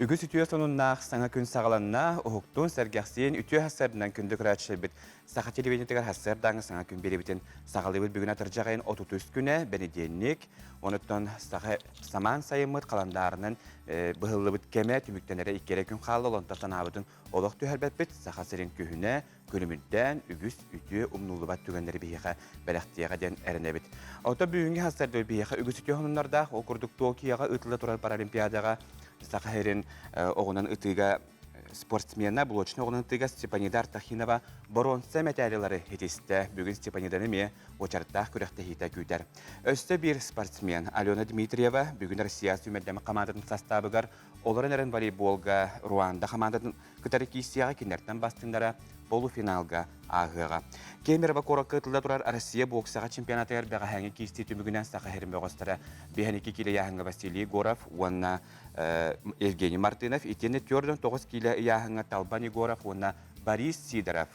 Үгүс үтүө сонуннаах саҥа күн саҕаланна, уһуктуун, сэргэхсийэн, үтүө сарсыарданан күндү көрөөччүлэрбит Саха телевидениетыгар сарсыардааҥы саҥа күн биэрэбитин саҕалыыбыт. Бүгүн атырдьах ыйын 33 күнэ, бэнидиэнньик. Онуттан саха самаан сайыммыт халандаарынан быһыллыбыт кэмэ түмүктэнэрэ икки эрэ күн хаалла. Онтон санаабытын олох түһэрбэппит. Саха сирин күһүнэ күлүмүрдээн үгүс үтүө умнуллубат түгэннэри биһиэхэ бэлэхтиэҕэ диэн эрэнэбит. Оттон бүгүҥҥү сарсыарда биһиэхэ үгүс үтүө сонуннардаах. Ол курдук Токиоҕа ыытылла турар Паралимпиадаҕа Саха сирин оҕунан ытыыга спортсмена, блочнай оҕунан ытыыга Степанида Артахинова боруонса мэтээлилары ситистэ. Бүгүн Степаниданы эмиэ уочараттаах күрэхтэһиитэ күүтэр. Өссө биир спортсмен Алена Дмитриева бүгүн Россия сүүмэрдэммит хамаандатын састаабыгар олорон эрэн волейболга Руанда хамаандатын кытары киирсиэҕэ кинилэртэн бастыҥнара полуфиналга ааһыаҕа. Кемерово куоракка ыытылла турар Россия боксаҕа чемпионатыгар бэҕэһээҥҥи киирсии түмүгүнэн Саха сирин бөҕөстөрө 52 киилэ ыйааһыҥҥа Василий Егоров уонна Евгений Мартынов итиэннэ 49 киилэ ыйааһыҥҥа Талбан Егоров уонна Борис Сидоров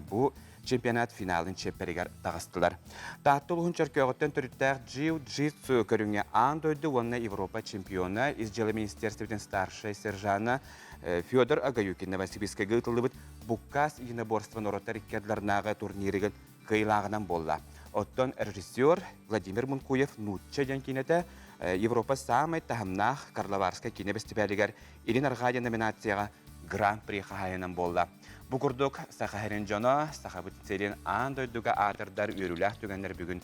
бу чемпионат финалын чиэппэригэр таҕыстылар. Таатта улууһун Чөркөөҕүттэн төрүттээх джиу-джитсу көрүҥҥэ аан дойду уонна Европа чемпиона, ис дьыала министерствотын старшай сержана Федор Агаюкин Новосибирскайга ыытыллыбыт Буккаас единоборство норуоттар икки ардыларынааҕы турнирыгын кыайыылааҕынан буолла. Оттон режиссер Владимир Мункуев «Нуучча» диэн киинэтэ Европа саамай таһымнаах Карловарскай киинэ бэстибээлигэр Илин Арҕаа диэн номинацияҕа Гран-при хаһаайынан буолла. Бу курдук Саха сирин дьоно Сахабыт сирин аан дойдуга аатырдар үөрүүлээх түгэннэр бүгүн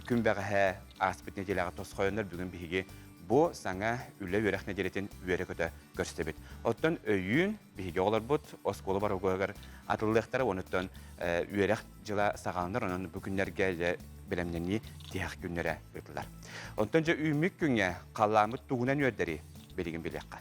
күн бэҕэһээ ааспыт нэдиэлэҕэ тосхойоннор бүгүн биһиги бу саҥа үлэ-үөрэх нэдиэлэтин үөрэ-көтө көрсөбүт. Оттон өйүүн биһиги оҕолорбут оскуола боругугар атыллыахтара, онуттан үөрэх дьыла саҕаланар, онон бу күннэргэ дьэ бэлэмнэнии тиһэх күннэрэ ыытыллар. Онтон дьэ үүммүт күҥҥэ халлааммыт тугунан үөрдэри билигин билиэххэ.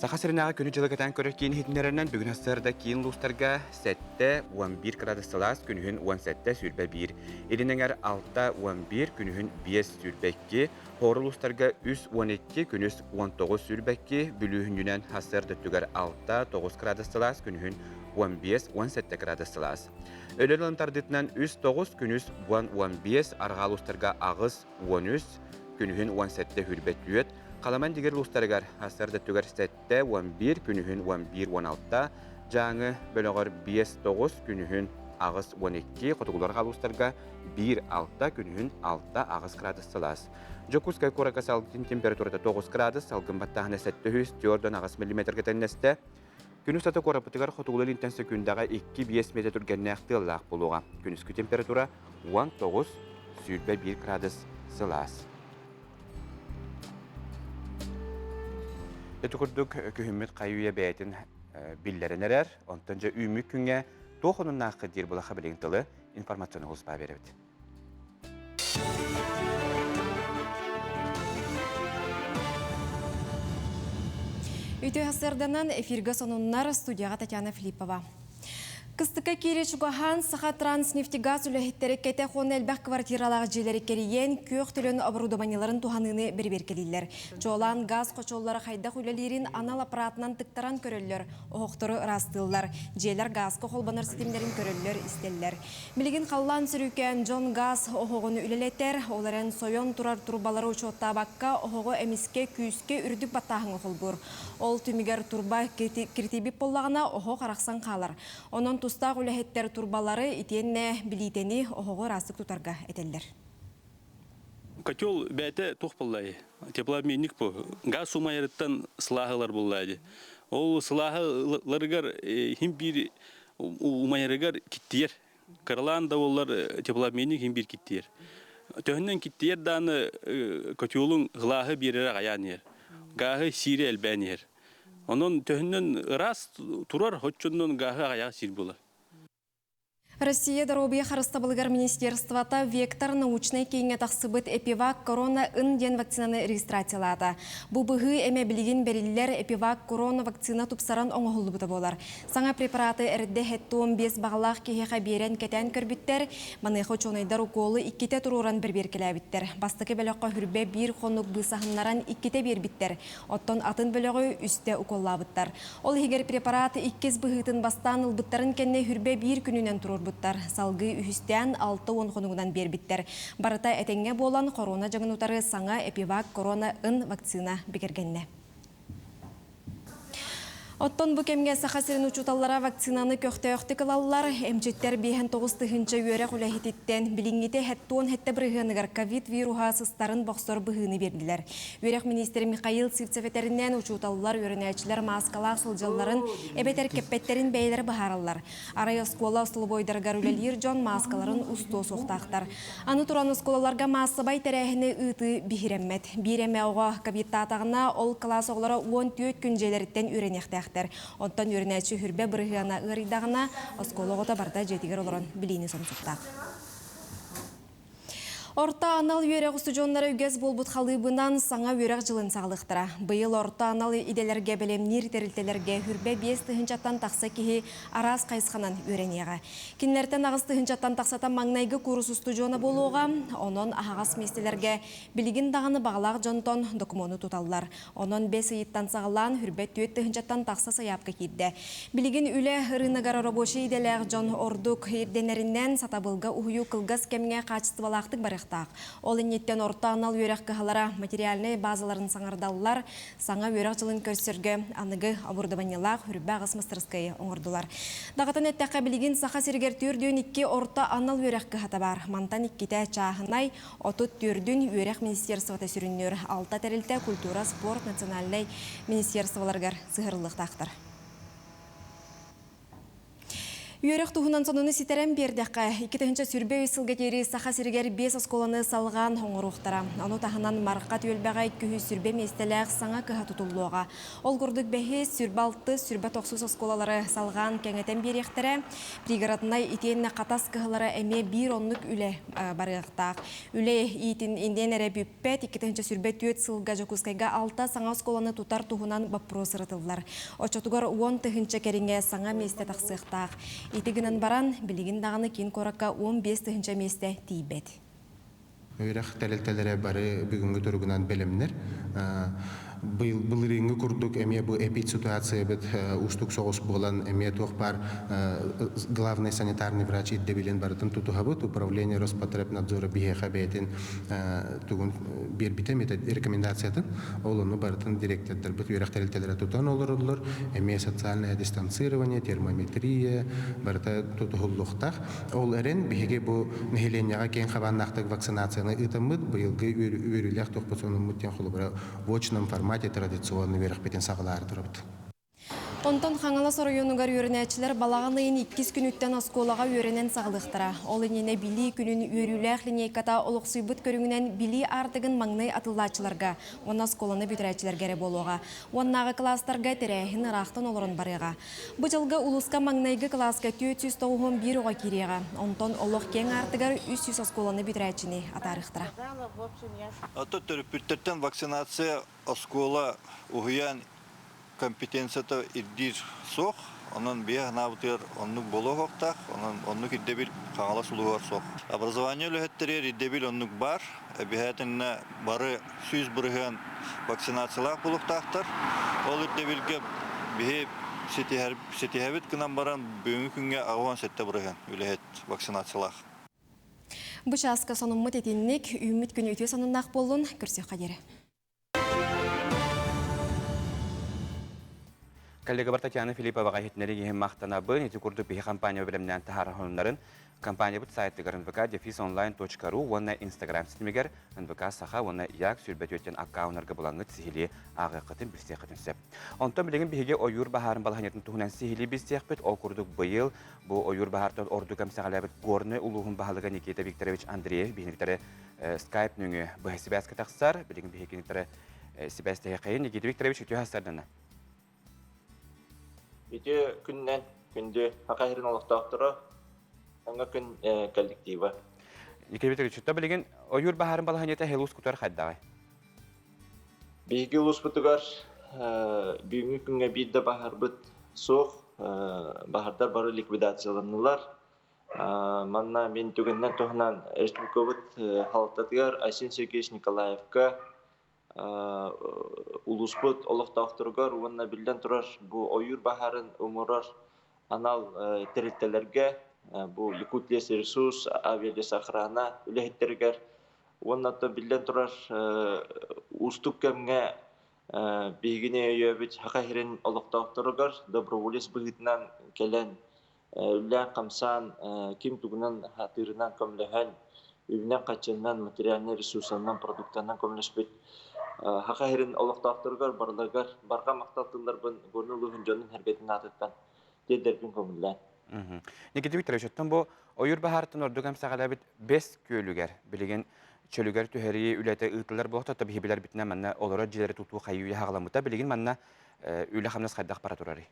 Саха сиринээҕи күнү-дьылы кэтээн көрөр киин иһитиннэрэринэн бүгүн сарсыарда киин улуустарга 7-11 градус сылаас, күнүһүн 17-21, илин эҥэр 6-11, күнүһүн 5-22, Хоро улуустарга 3-12, күнүс 19-22, Бүлүүһүнньүнэн сарсыарда өттүгэр 6-9 градус сылаас, күнүһүн 15-17 градус сылаас. Өлөр ылын тардыытынан 3-9, күнүс 10-15, арҕаа улуустарга 8-13, күнүһүн 17-24, Халаман дигэр улуустарыгар сарсыарда өттүгэр 7-11, күнүһүн 11-16, Дьааҥы бөлөҕөр 5-9, күнүһүн 8-12, хотугулар улуустарга 1-6, күнүһүн 6-8 градус сылаас. Дьокуускай куоракка салгын температурата 9 градус, салгын баттааһына 748 миллиметргэ тэҥнэстэ. Күн устата куораппытыгар хотугулуу-илинтэн сөкүүндэҕэ 2-5 метр түргэннээх тыаллаах буолуоҕа. Күнүскү температура 19-21 градус сылаас. Ити курдук күһүммүт хайы-үйэ бэйэтин биллэрэн эрэр. Онтон дьэ үүммүт күҥҥэ туох онуннааххыт диир булаха билигин тылы информационный улуспаа биэрэбит. Үтүө сарсыарданан эфиргэ сонуннар студияҕа Татьяна Филиппова. Кыстыкка киири чугаһаан Саха Транснефтегаз үлэһиттэрэ кэтэх уонна элбэх квартиралаах дьиэлэри кэрийэн, күөх төлөн оборудованиеларын туһаныыны бэрэбиэркэлииллэр. Чуолаан газ хочуоллара хайдах үлэлиирин анал аппаратынан тыктаран көрөллөр, оһохтору ыраастыыллар, дьиэлэр газка холбонор ситимнэрин көрөллөр-истэллэр. Билигин халлаан сөрүүкээн дьон газ оһоҕун үлэлэтэр, ол эрэн сойон турар турбалары учуоттаабакка оһоҕу эмискэ күүскэ үрдүк баттааһыҥҥа холбуур. Ол түмүгэр турба киртийбит буоллаҕына, оһох арахсан хаалар. Онон тустаах үлэһиттэр турбалары итиэннэ билиитэни оһоҕу ыраастык тутарга этэллэр. Котел бэйэтэ туох буоллай? Теплообменник бу. Газ умайарыттан сылааһы ылар буоллаа дии. Ол сылааһы ыларыгар иһин биир умайарыгар киттийэр. Кыралаан да буоллар теплообменник иһин биир киттийэр. Төһөннөн киттийэр дааны котелуҥ сылааһы биэрэрэ аҕайаан иһэр. Гааһы сиирэ элбээн иһэр. Онон төһөннөн ыраас турар, оччоннон гааһы аҕайаҕа сиир буолар. Россия доруобуйа харыстабылыгар министерствота Вектор научнай кииҥҥэ тахсыбыт Эпивак Корона Ын диэн вакцинаны регистрациялаата. Бу быһыы эмэ билигин бэриллэр Эпивак Корона вакцина тупсаран оҥоһуллубута буолар. Саҥа препараты эрдэ 75 баҕалаах киһиэхэ биэрэн кэтээн көрбүттэр. Маныаха учуонайдар укуолу иккитэ туруоран бэрэбиэркэлээбиттэр. Бастакы бөлөххө хүрбэ биир хонук быысаһыннаран иккитэ биэрбиттэр. Оттон атын бөлөҕү үстэ укуоллаабыттар. Ол иһигэр препарат иккис быһыытын бастаан ылбыттарын кэннэ хүрбэ биир күнүнэн туруорбуттар. толорбуттар. Салгыы үһүстээн 60 хонугунан биэрбиттэр. Барыта этэҥҥэ буолан, корона дьаҥын утары саҥа Эпивак Корона Н вакцина бигэргэннэ. Оттон бу кэмҥэ Саха сирин учууталлара вакцинаны көхтөөхтүк ылаллар. Эмчиттэр 59 тыһыынча үөрэх үлэһититтэн билиҥҥитэ 77 бырыһыаныгар ковид вируһа сыстарын бохсор быһыыны биэрдилэр. Үөрэх министрэ Михаил Сивцев этэринэн, учууталлар, үөрэнээччилэр мааскалаах сылдьалларын эбэтэр кэппэттэрин бэйэлэрэ быһаараллар. Арай оскуола остолобуойдарыгар үлэлиир дьон мааскаларын устуо суохтаахтар. Аны туран оскуолаларга маассабай тэрээһини ыытыы биһирэммэт. Биир эмэ оҕо ковидтаатаҕына, ол кылаас оҕолоро 14 күн дьиэлэриттэн үөрэниэхтээхтэр. Оттон үөрэнээччи 20 бырыһыана ыарыйдаҕына, оскуола оҕото барыта дьиэтигэр олорон билиини сомсуохтаах. Орто анал үөрэх устудьуоннара үгэс буолбут халыыбынан саҥа үөрэх дьылын саҕалыахтара. Быйыл орто анал идэлэргэ бэлэмниир тэрилтэлэргэ 25 тыһыынчаттан тахса киһи араас хайысханан үөрэниэҕэ. Кинилэртэн 8 тыһыынчаттан тахсата маҥнайгы куурус устудьуона буолуоҕа, онон аһаҕас миэстэлэргэ билигин даҕаны баҕалаах дьонтон докумуону туталлар. Онон бэс ыйыттан саҕалаан 24 тыһыынчаттан тахса сайаапка киирдэ. Билигин үлэ ырыынагар рабочай идэлээх дьон ордук ирдэнэринэн сатабылга уһуйуу кылгас кэмҥэ хаачыстыбалаахтык барыахтаах. Ол инниттэн орто анал үөрэх кыһалара материальнай базаларын саҥардаллар, саҥа үөрэх дьылын көрсөргө аныгы оборудованиелаах 28 мастерскайы оҥордулар. Даҕатан эттэххэ, билигин Саха сиригэр 42 орто анал үөрэх кыһата баар. Мантан иккитэ чааһынай, 34-үн үөрэх министерствота сүрүннүүр. Алта тэрилтэ культура, спорт, национальнай министерстволарыгар сыһыарыллыахтаахтар. Үөрэх туһунан сонуну ситэрэн биэрдэххэ, 2023 сылга диэри Саха сиригэр 5 оскуоланы салҕаан оҥоруохтара. Ону таһынан Марха түөлбэҕэ 220 миэстэлээх саҥа кыһа тутуллуоҕа. Ол курдук бэһис, 26, 99 оскуолалары салҕаан кэҥэтэн биэриэхтэрэ. Пригороднай итиэннэ Хатас кыһалара эмиэ биир оннук үлэ барыахтаах. Үлэ итинэн эрэ бүппэт, 2024 сылга Дьокуускайга алта саҥа оскуоланы тутар туһунан боппуруос ырытыллар. Оччотугар 10 тыһыынча кэриҥэ саҥа миэстэ тахсыахтаах. Ити гынан баран, билигин даҕаны киин куоракка 15 тыһыынча миэстэ тиийбэт. Үөрэх тэрилтэлэрэ бары бүгүҥҥү туругунан бэлэмнэр. Былырыыҥҥы курдук эмиэ бу эпидситуациябыт уустук соҕус буолан, эмиэ туох баар главный санитарный врач ирдэбилин барытын тутуһабыт. Управление Роспотребнадзора биһиэхэ бэйэтин тугун биэрбитэ рекомендациятын, ол ону барытын директордарбыт, үөрэх тэрилтэлэрэ тутан олороллор. Эмиэ социальное дистанцирование, термометрия барыта тутуһуллуохтаах. Ол эрэн биһиги бу нэһилиэнньэҕэ киэҥ хабааннаахтык вакцинацияны ыытаммыт, быйылгы үөрүүлээх туохпут сонуммут диэн холобура в очном формате традиционный үөрэхпитин саҕалаары турабыт. Онтон Хаҥалас оройуонугар үөрэнээччилэр балаҕан ыйын иккис күнүттэн оскуолаҕа үөрэнэн саҕалыахтара. Ол иннинэ Билии күнүн үөрүүлээх линейката олохсуйбут көрүҥүнэн билии аартыгын маҥнай атыллааччыларга уонна оскуоланы бүтэрээччилэргэ эрэ буолуоҕа. Уоннааҕы кылаастарга тэрээһин ыраахтан олорон барыаҕа. Бу дьылга улууска маҥнайгы кылааска 491 оҕо киириэҕэ. Онтон олох киэҥ аартыгар 300 оскуоланы бүтэрээччини атаарыахтара. Оттон төрөппүттэртэн вакцинация оскуола, уһуйаан компетенцията ирдиир суох. Онон биһиги санаабытыгар оннук буолуохтаах. Онон оннук ирдэбил Хаҥалас улууһугар суох. Образование үлэһиттэригэр ирдэбил оннук баар. Эбиһээтиннэ бары 100% вакцинациялаах буолуохтаахтар. Ол ирдэбилгэ биһи ситиһэр, ситиһэбит гынан баран бүгүҥҥү күҥҥэ 87% үлэһит вакцинациялаах. Бу чааска сонуммут итинник, үүммүт күн үтүө сонуннаах буоллун, көрсүөххэ диэри. Коллегабар Татьяна Филипповаҕа иһитиннэриигэ иһин махтанабын. Ити курдук биһи компания бэлэмнээн таһаарар сонуннарын компаниябыт сайтыгар nvk-online.ru уонна Инстаграм ситимигэр НВК Саха уонна Як 24 аккауннарга булаҥҥыт сиһилии ааҕыаххытын, билсиэххитин сөп. Онтон билигин биһиги ойуур баһаарын балаһыанньатын туһунан сиһилии билсиэхпит. Ол курдук быйыл бу ойуур баһаартан ордук эмсэҕэлээбит Горнай улууһун баһылыга Никита Викторович Андреев биһиги скайп нөҥүө быһа сибээскэ тахсар. Билигин биһиги сибээстэһиэххэйин. Никита Викторович, үтүө сарсыардана. Үтүө күнүнэн, күндү Саха сирин олохтоохторо, Саҥа күн коллектива. Никита Викторович, билигин ойуур баһаарын балаһыанньата эһиги улуускутугар хайдаҕый? Биһиги улууспутугар бүгүҥҥү күҥҥэ биир да баһаарбыт суох. Баһаардар бары ликвидацияланнылар. Манна мин түгэнинэн туһанан республикабыт салалтатыгар Айсен Сергеевич Николаевка, улууспут олохтоохторугар уонна биллэн турар бу ойуур баһаарын умулларар анал тэрилтэлэргэ. Бу Якутлесресурс, авиалесохрана үлэһиттэригэр уонна биллэн турар уустук кэмҥэ биһигини өйөөбүт Саха сирин олохтоохторугар доброволец быһыытынан кэлэн үлэлээн-хамсаан ким тугунан сатыырынан көмөлөһөн, үбүнэн-харчынан, материальнай ресурсанан, продуктанан көмөлөспүт Саха сирин олохтоохторугар барыларыгар барҕа махтал тылларбын Горнай улууһун дьонун-сэргэтин аатыттан тиэрдэрбин көҥүллээн. Никита Викторович, оттон бу ойуур баһаартан ордук эмсэҕэлээбит Бэс күөлүгэр билигин чөлүгэр түһэрии үлэтэ ыытыллар буолуохта, биһи билэрбитинэн манна олорор дьиэлэри тутуу хайыы хаҕаламмыта. Билигин манна үлэ-хамнас хайдах бара турарый?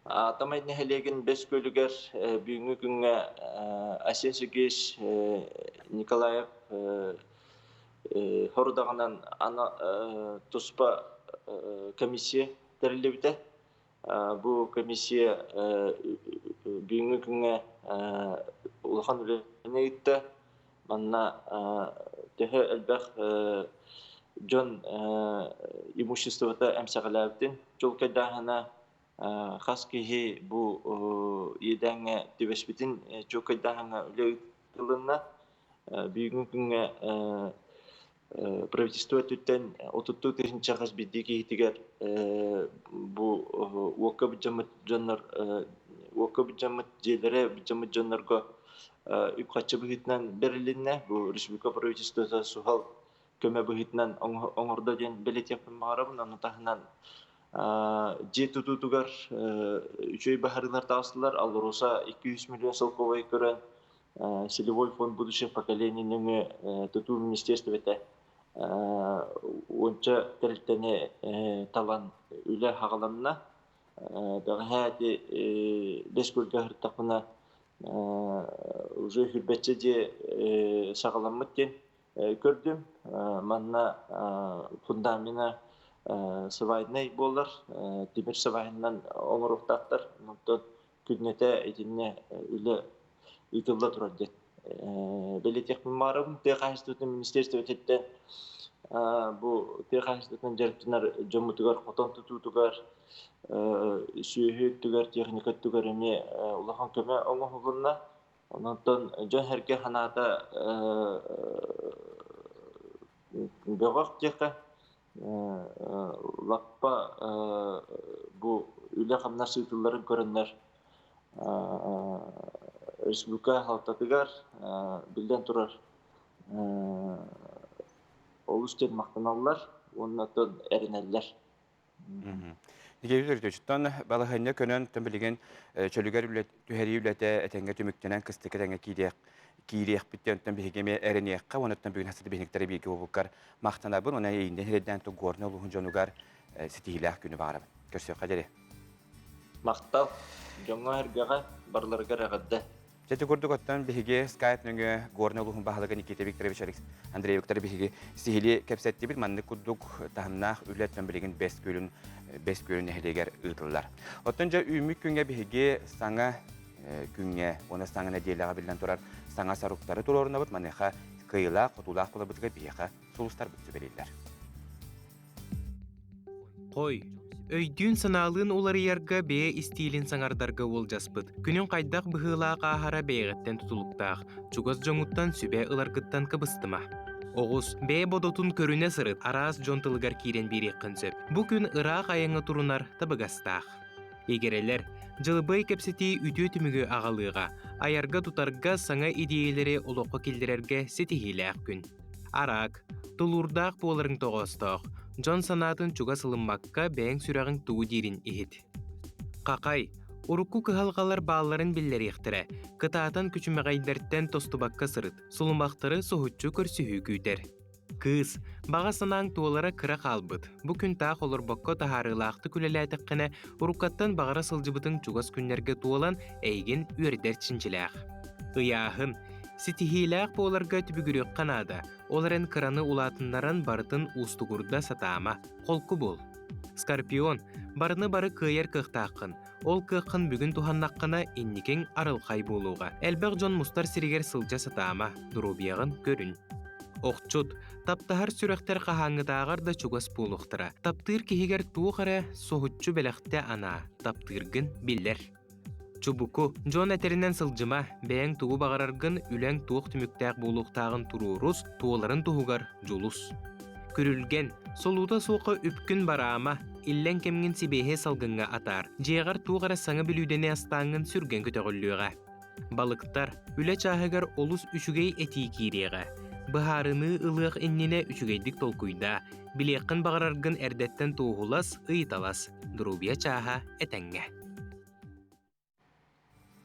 Атамай нэһилиэгин Бэс күөлүгэр бүгүҥҥү күҥҥэ Айсен Сергеевич Николаев хорудаҕынан туспа комиссия тэриллибитэ. Бу комиссия бүгүҥҥү күҥҥэ улахан үлэни ыытта. Манна төһө элбэх дьон имуществота эмсэҕэлээбитин чуолкайдааһына, хас киһи бу иэдээҥҥэ түбэспитин чуолкайдааһыҥҥа үлэ ыытылынна. Бүгүҥҥү күҥҥэ правительство өттүттэн отуттуу тыһыынча хас биирдии киһитигэр бу уокка былдьаммыт дьоннор уокка былдьаммыт дьиэлэрэ былдьаммыт дьоннорго үп-харчы быһыытынан бэрилиннэ. Бу республика правительствота суһал көмө быһыытынан оҥордо диэн бэлиэтиэхпин баҕарабын. Ону таһынан дьиэ тутуутугар үчүгэй баһарыылар таҕыстылар. Алроса 200 миллион солкуобай көрөн Целевой фонд будущих поколений нөҥүө тутуу министерствота уонча тэрилтэни талан үлэ хаҕаланна. Бэҕэһээ ити бэс күөлгэ сырыттахпына уже хүрбэччэ дьиэ саҕаламмыт диэн көрдүм. Манна фундамена свайнай буолар, тимир свайынан оҥоруохтаахтар. Онтон күннэтэ итиннэ үлэ ыытылла турар диэн бэлиэтиэхпин баҕарабын. Тыа хаһаайыстыбатын министерствотыттан бу тыа хаһаайыстыбатын дьарыктанар дьоммутугар хотон тутуутугар, сүөһү өттүгэр, техника өттүгэр эмиэ улахан көмө оҥоһулунна. Онтон дьон-сэргэ санаата бөҕөх диэххэ лаппа бу үлэ-хамнас ыытылларын көрөннөр республика дьаһалтатыгар биллэн турар олус диэн махтаналлар уонна оттон эрэнэллэр. Никита Викторович, балаһыанньа көнөн билигин чөлүгэр түһэрии үлэтэ этэҥҥэ түмүктэнэн кыстыкка тэҥҥэ киириэх киириэхпит диэн биһиги эмиэ эрэниэххэ уонна бүгүн хасыты биһиниктэрэ бииргэ буолбуккар махтанабын уонна эйииннэн сирэйдээн Горнай улууһун дьонугар ситиһиилээх күнү баҕарабын. Көрсүөххэ диэри. Махтал. Дьоҥҥо-сэргэҕэ барыларыгар эҕэрдэ. Дьэ курдук оттон биһиги Skype нөҥүө Горнай улууһун баһылыга Никита Викторович Андрей Викторович биһиги сиһилии кэпсэттибит. Маннык курдук таһымнаах үлэ оттон билигин Бэс Күөлүн Бэс Күөлүн нэһилиэгэр ыытыллар. Оттон дьэ үүммүт күҥҥэ биһиги саҥа күҥҥэ уонна саҥа нэдиэлэҕэ биллэн турар саҥа соруктары туруорунабыт. Маныаха кыайыылаах, хотуулаах буоларбытыгар биһиэхэ сулустарбыт сүбэлииллэр. Хой, өйдүүн-санаалыын уларыйарга бэйэ истиилин саҥардарга уолдьаспыт. Күнүҥ хайдах быһыылаах ааһара бэйэҕиттэн тутулуктаах, чугас дьоҥуттан сүбэ ыларгыттан кыбыстыма. Оҕус, бэйэ бодотун көрүнэ сырыт, араас дьон тылыгар киирэн биэриэххин сөп. Бу күн ыраах айаҥҥа турунар табыгастаах. Игирэлэр, дьылыбыай кэпсэтии үтүө түмүгү аҕалыаҕа, айарга-тутарга саҥа идиэйэлэри олоххо киллэрэргэ ситиһиилээх күн. Араак, тулуурдаах буоларыҥ тоҕоостоох, дьон санаатын чугас ылыммакка бэйэҥ сүрэҕиҥ тугу диирин иһит. Хахай, урукку кыһалҕалар баалларын биллэриэхтэрэ, кытаатан күчүмэҕэйдэртэн тостубакка сырыт, сулумахтары соһуччу көрсүһүү күүтэр. Кыыс, баҕа санааҥ туолара кыра хаалбыт. Бу күн таах олорбокко таһаарыылаахтык үлэлээтэххинэ, уруккаттан баҕара сылдьыбытыҥ чугас күннэргэ туолан, эйигин үөрдэр чинчилээх. Ыйааһын. Ситиһиилээх буоларга түбүгүрүөххэ наада. Ол эрэн кыраны улаатыннаран барытын уустугурда сатаама. Холку буол. Скорпион, барыны бары кыайар кыахтааххын. Ол кыаххын бүгүн туһаннаххына, инникиҥ арылхай буолуоҕа. Элбэх дьон мустар сиригэр сылдьа сатаама, доруобуйаҕын көрүн. Охчут, таптаһар сүрэхтэр хаһааҥҥытааҕар да чугас буолуохтара. Таптыыр киһигэр туох эрэ соһуччу бэлэхтэ анаа, таптыыргын биллэр. Чубуку, дьон этэринэн сылдьыма, бэйэҥ тугу баҕараргын, үлэҥ туох түмүктээх буолуохтааҕын туруорус, туоларын туһугар дьулус. Күрүлгэн, солуута суохха үпкүн бараама, иллэҥ кэмҥин сибиэһэй салгыҥҥа атаар. Дьиэҕэр туох эрэ саҥа бүлүүдэни астааҥҥын сүргэн көтөҕүллүөҕэ. Балыктар, үлэ чааһыгар олус үчүгэй этии киириэҕэ. Быһаарыныы ылыах иннинэ үчүгэйдик толкуйдаа, билиэххин баҕараргын эрдэттэн туоһулас, ыйыталас. Доруобуйа чааһа этэҥҥэ.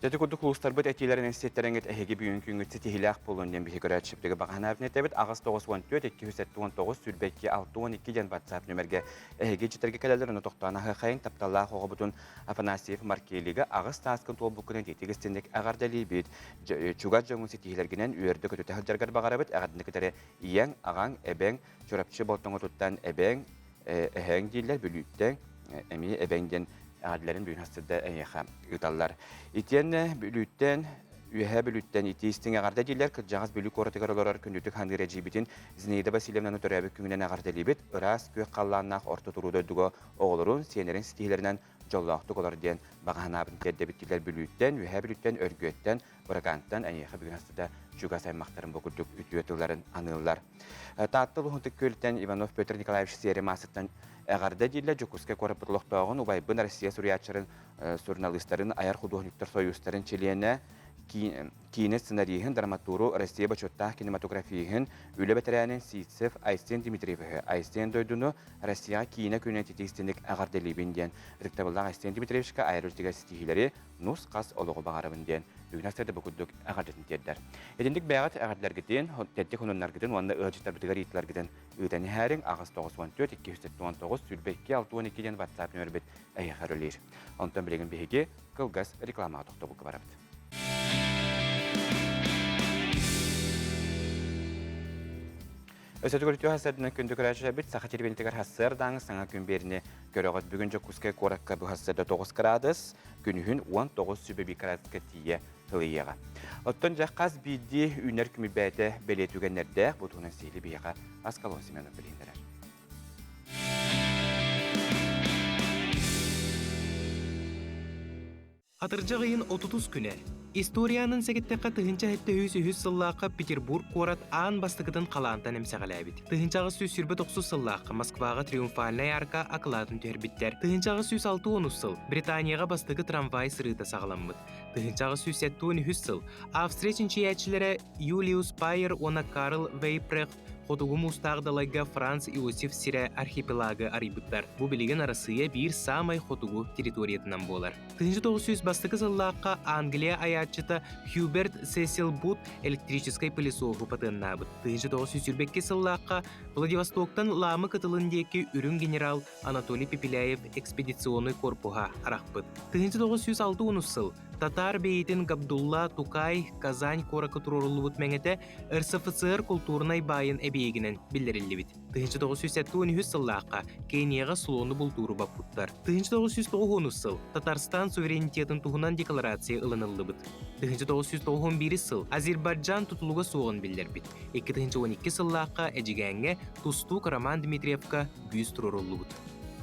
Дьэ курдук улуустарбыт этиилэрин сиэттэрэҥҥит эһиги бүгүн күҥҥүт ситиһиилээх буолуон диэн биһи көрөөччүбүтүгэр баҕаһынаабын этэбит. 8 94 279 22 62 диэн WhatsApp нүмергэ эһиги дьитэргэ кэлэллэр ону тохтоон аһыахайын тапталлаах оҕобутун Афанасьев Маркелига аҕыс сааскын туолбуккунан итиитик истинник эҕэрдэлиибит. Чугас дьоҥҥун ситиһиилэргинэн үөрдэ-көтүтэ сылдьаргар баҕарабыт. Эҕэрдэни кытары ийэҥ, аҕаҥ, эбэҥ, Чурапчы Болтоҥотуттан эбэҥ, эһээҥ дииллэр, Бүлүүттэн эмиэ эбэҥ диэн эҕэрдэлэрин бүгүн хастырда эйиэхэ ыыталлар. Итиэннэ Бүлүүттэн Үөһээ Бүлүүттэн итии истиҥ эҕэрдэ дииллэр кырдьаҕас Бүлүү куоратыгар олорор күндүтүк ханыыр эдьиийбитин Зинаида Васильевнаны төрөөбүт күҥүнэн эҕэрдэлиибит. Ыраас күөх халлааннаах орто туруу дойдуга оҕолорун, сиэннэрин ситиһиилэринэн дьоллоохтук олор диэн баҕа санаабын тиэрдэбит дииллэр Бүлүүттэн, Үөһээ Бүлүүттэн, Өргүөттэн, Быракаантан эйиэхэ бүгүн астыда чугас аймахтарын бу курдук үтүө тылларын аныыллар. Таатта улууһун Күөлтэн Иванов Петр Николаевич Сиэри маасыттан эҕэрдэ дииллэр Дьокуускай куораппыт олохтооҕун убайбын Россия суруйааччыларын, суруналыыстарын, айар худуоһунньуктар сойуустарын чилиэнэ, киинэ сценариһын, драматуру, Россия бочуоттаах кинематографиһын, үлэ бэтэрээнин Сивцев Айсен Дмитриевиһы Айсен дойдуну Россияҕа киинэ күнүнэн ититик-истиҥник эҕэрдэлиибин диэн ытыктабыллаах Айсен Дмитриевичка айар үлэтигэр ситиһиилэри, нус-хас олоҕу баҕарабын диэн бүгүн астарда бу курдук эҕэрдэтин тиэрдэр. Итинник бэйэҕит эҕэрдэлэргитин, тэттик хонуннаргытын уонна ыалдьыттарбытыгар ыйытыыларгытын ыытан иһээриҥ 8 94 279 22 62 диэн WhatsApp нөмербит эһиэхэ үлэлиир. Онтон билигин биһиги кылгас рекламаҕа тохтобулга барабыт. Өссө төгүл үтүө хассыардынан күндү көрөөччүлэрбит Саха телевидениетигэр хассыардааҥы саҥа күн биэриини көрөҕүт. Бүгүн Дьокуускай куоракка бу хассыарда 9 градус, күнүһүн 19 сүбэ биир градуска тиийэ сылыйыаҕа. Оттон дьэ хас биирдии үүнэр күмү бэйэтэ бэлиэ түгэннэрдээх бу туһунан сиһили биһиэхэ Аскалон Семенов билиһиннэрэр. Атырдьах ыйын отутус күнэ. Историянын сэгиттэххэ 1703 сыллаахха Петербург куорат аан бастакытын халаантан эмсэҕэлээбит. 1829 сыллаахха Москваҕа Триумфальнай арка акылаатын түһэрбиттэр. 1860 сыл Британияҕа бастакы трамвай сырыыта саҕаламмыт. 1873 сыл Австрия чинчийээччилэрэ Юлиус Пайер уонна Карл Вейпрехт Хотугу муустаах далайга Франц Иосиф сирэ архипелагы арыйбыттар. Бу билигин Арассыыйа биир саамай хотугу территориятынан буолар. 1900 бастакы сыллаахха Англия айааччыта Хьюберт Сесил Бут электрическэй пылесоһу патеннаабыт. 1922 сыллаахха Владивостоктан Лаамы кытылын диэки үрүҥ генерал Анатолий Пепеляев экспедиционный корпуһа арахпыт. 1960 сыл татаар бэйэтин Габдулла Тукай Казань куоракка туруоруллубут мэҥэтэ РСФСР култуурунай баайын эбийиэгинэн биллэриллибит. 1973 сыллаахха Кенияҕа слону бултууру баппыттар. 1990 сыл Татарстан суверенитетын туһунан декларация ылыныллыбыт. 1991 сыл Азербайджан тутулуга суоҕун биллэрбит. 2012 сыллаахха Эдьигээҥҥэ тустуук Роман Дмитриевка бүүс туруоруллубут.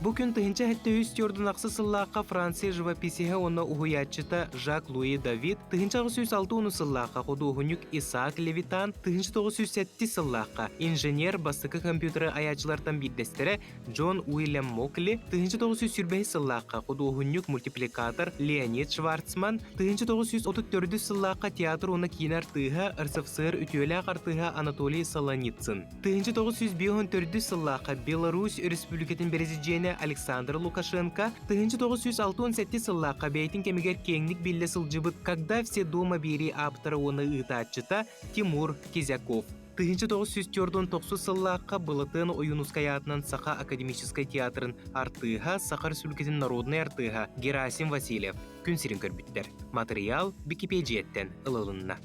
Бу күн 1703 ахсыс сыллаахха Франция живописиһа уонна уһуйааччыта Жак-Луи Давид, 1806 сыллаахха худуоһунньук Исаак Левитан, 1907 сыллаахха инженер бастакы компьютеры айааччылартан биирдэстэрэ Джон Уильям Мокли, 1925 сыллаахха худуоһунньук мультипликатор Леонид Шварцман, 1934 сыллаахха театр уонна киинэ артыыһа, РСФСР үтүөлээх артыыһа Анатолий Солоницын. 1954 сыллаахха Беларусь Өрөспүүбүлүкэтин бэрэсидьиэнэ Александр Лукашенко 1967 сыллаахха бэйэтин кэмигэр киэҥник биллэ сылдьыбыт «Когда все дома» биэрии ааптара уонна ыытааччыта Тимур Кизяков. 1949 сыллаахха Былатыан Ойуунускай аатынан Саха академическай театрын артыыһа, Саха Өрөспүүбүлүкэтин народнай артыыһа Герасим Васильев күн сирин көрбүттэр. Матырыйаал Бикипиэдьийэттэн ылылынна.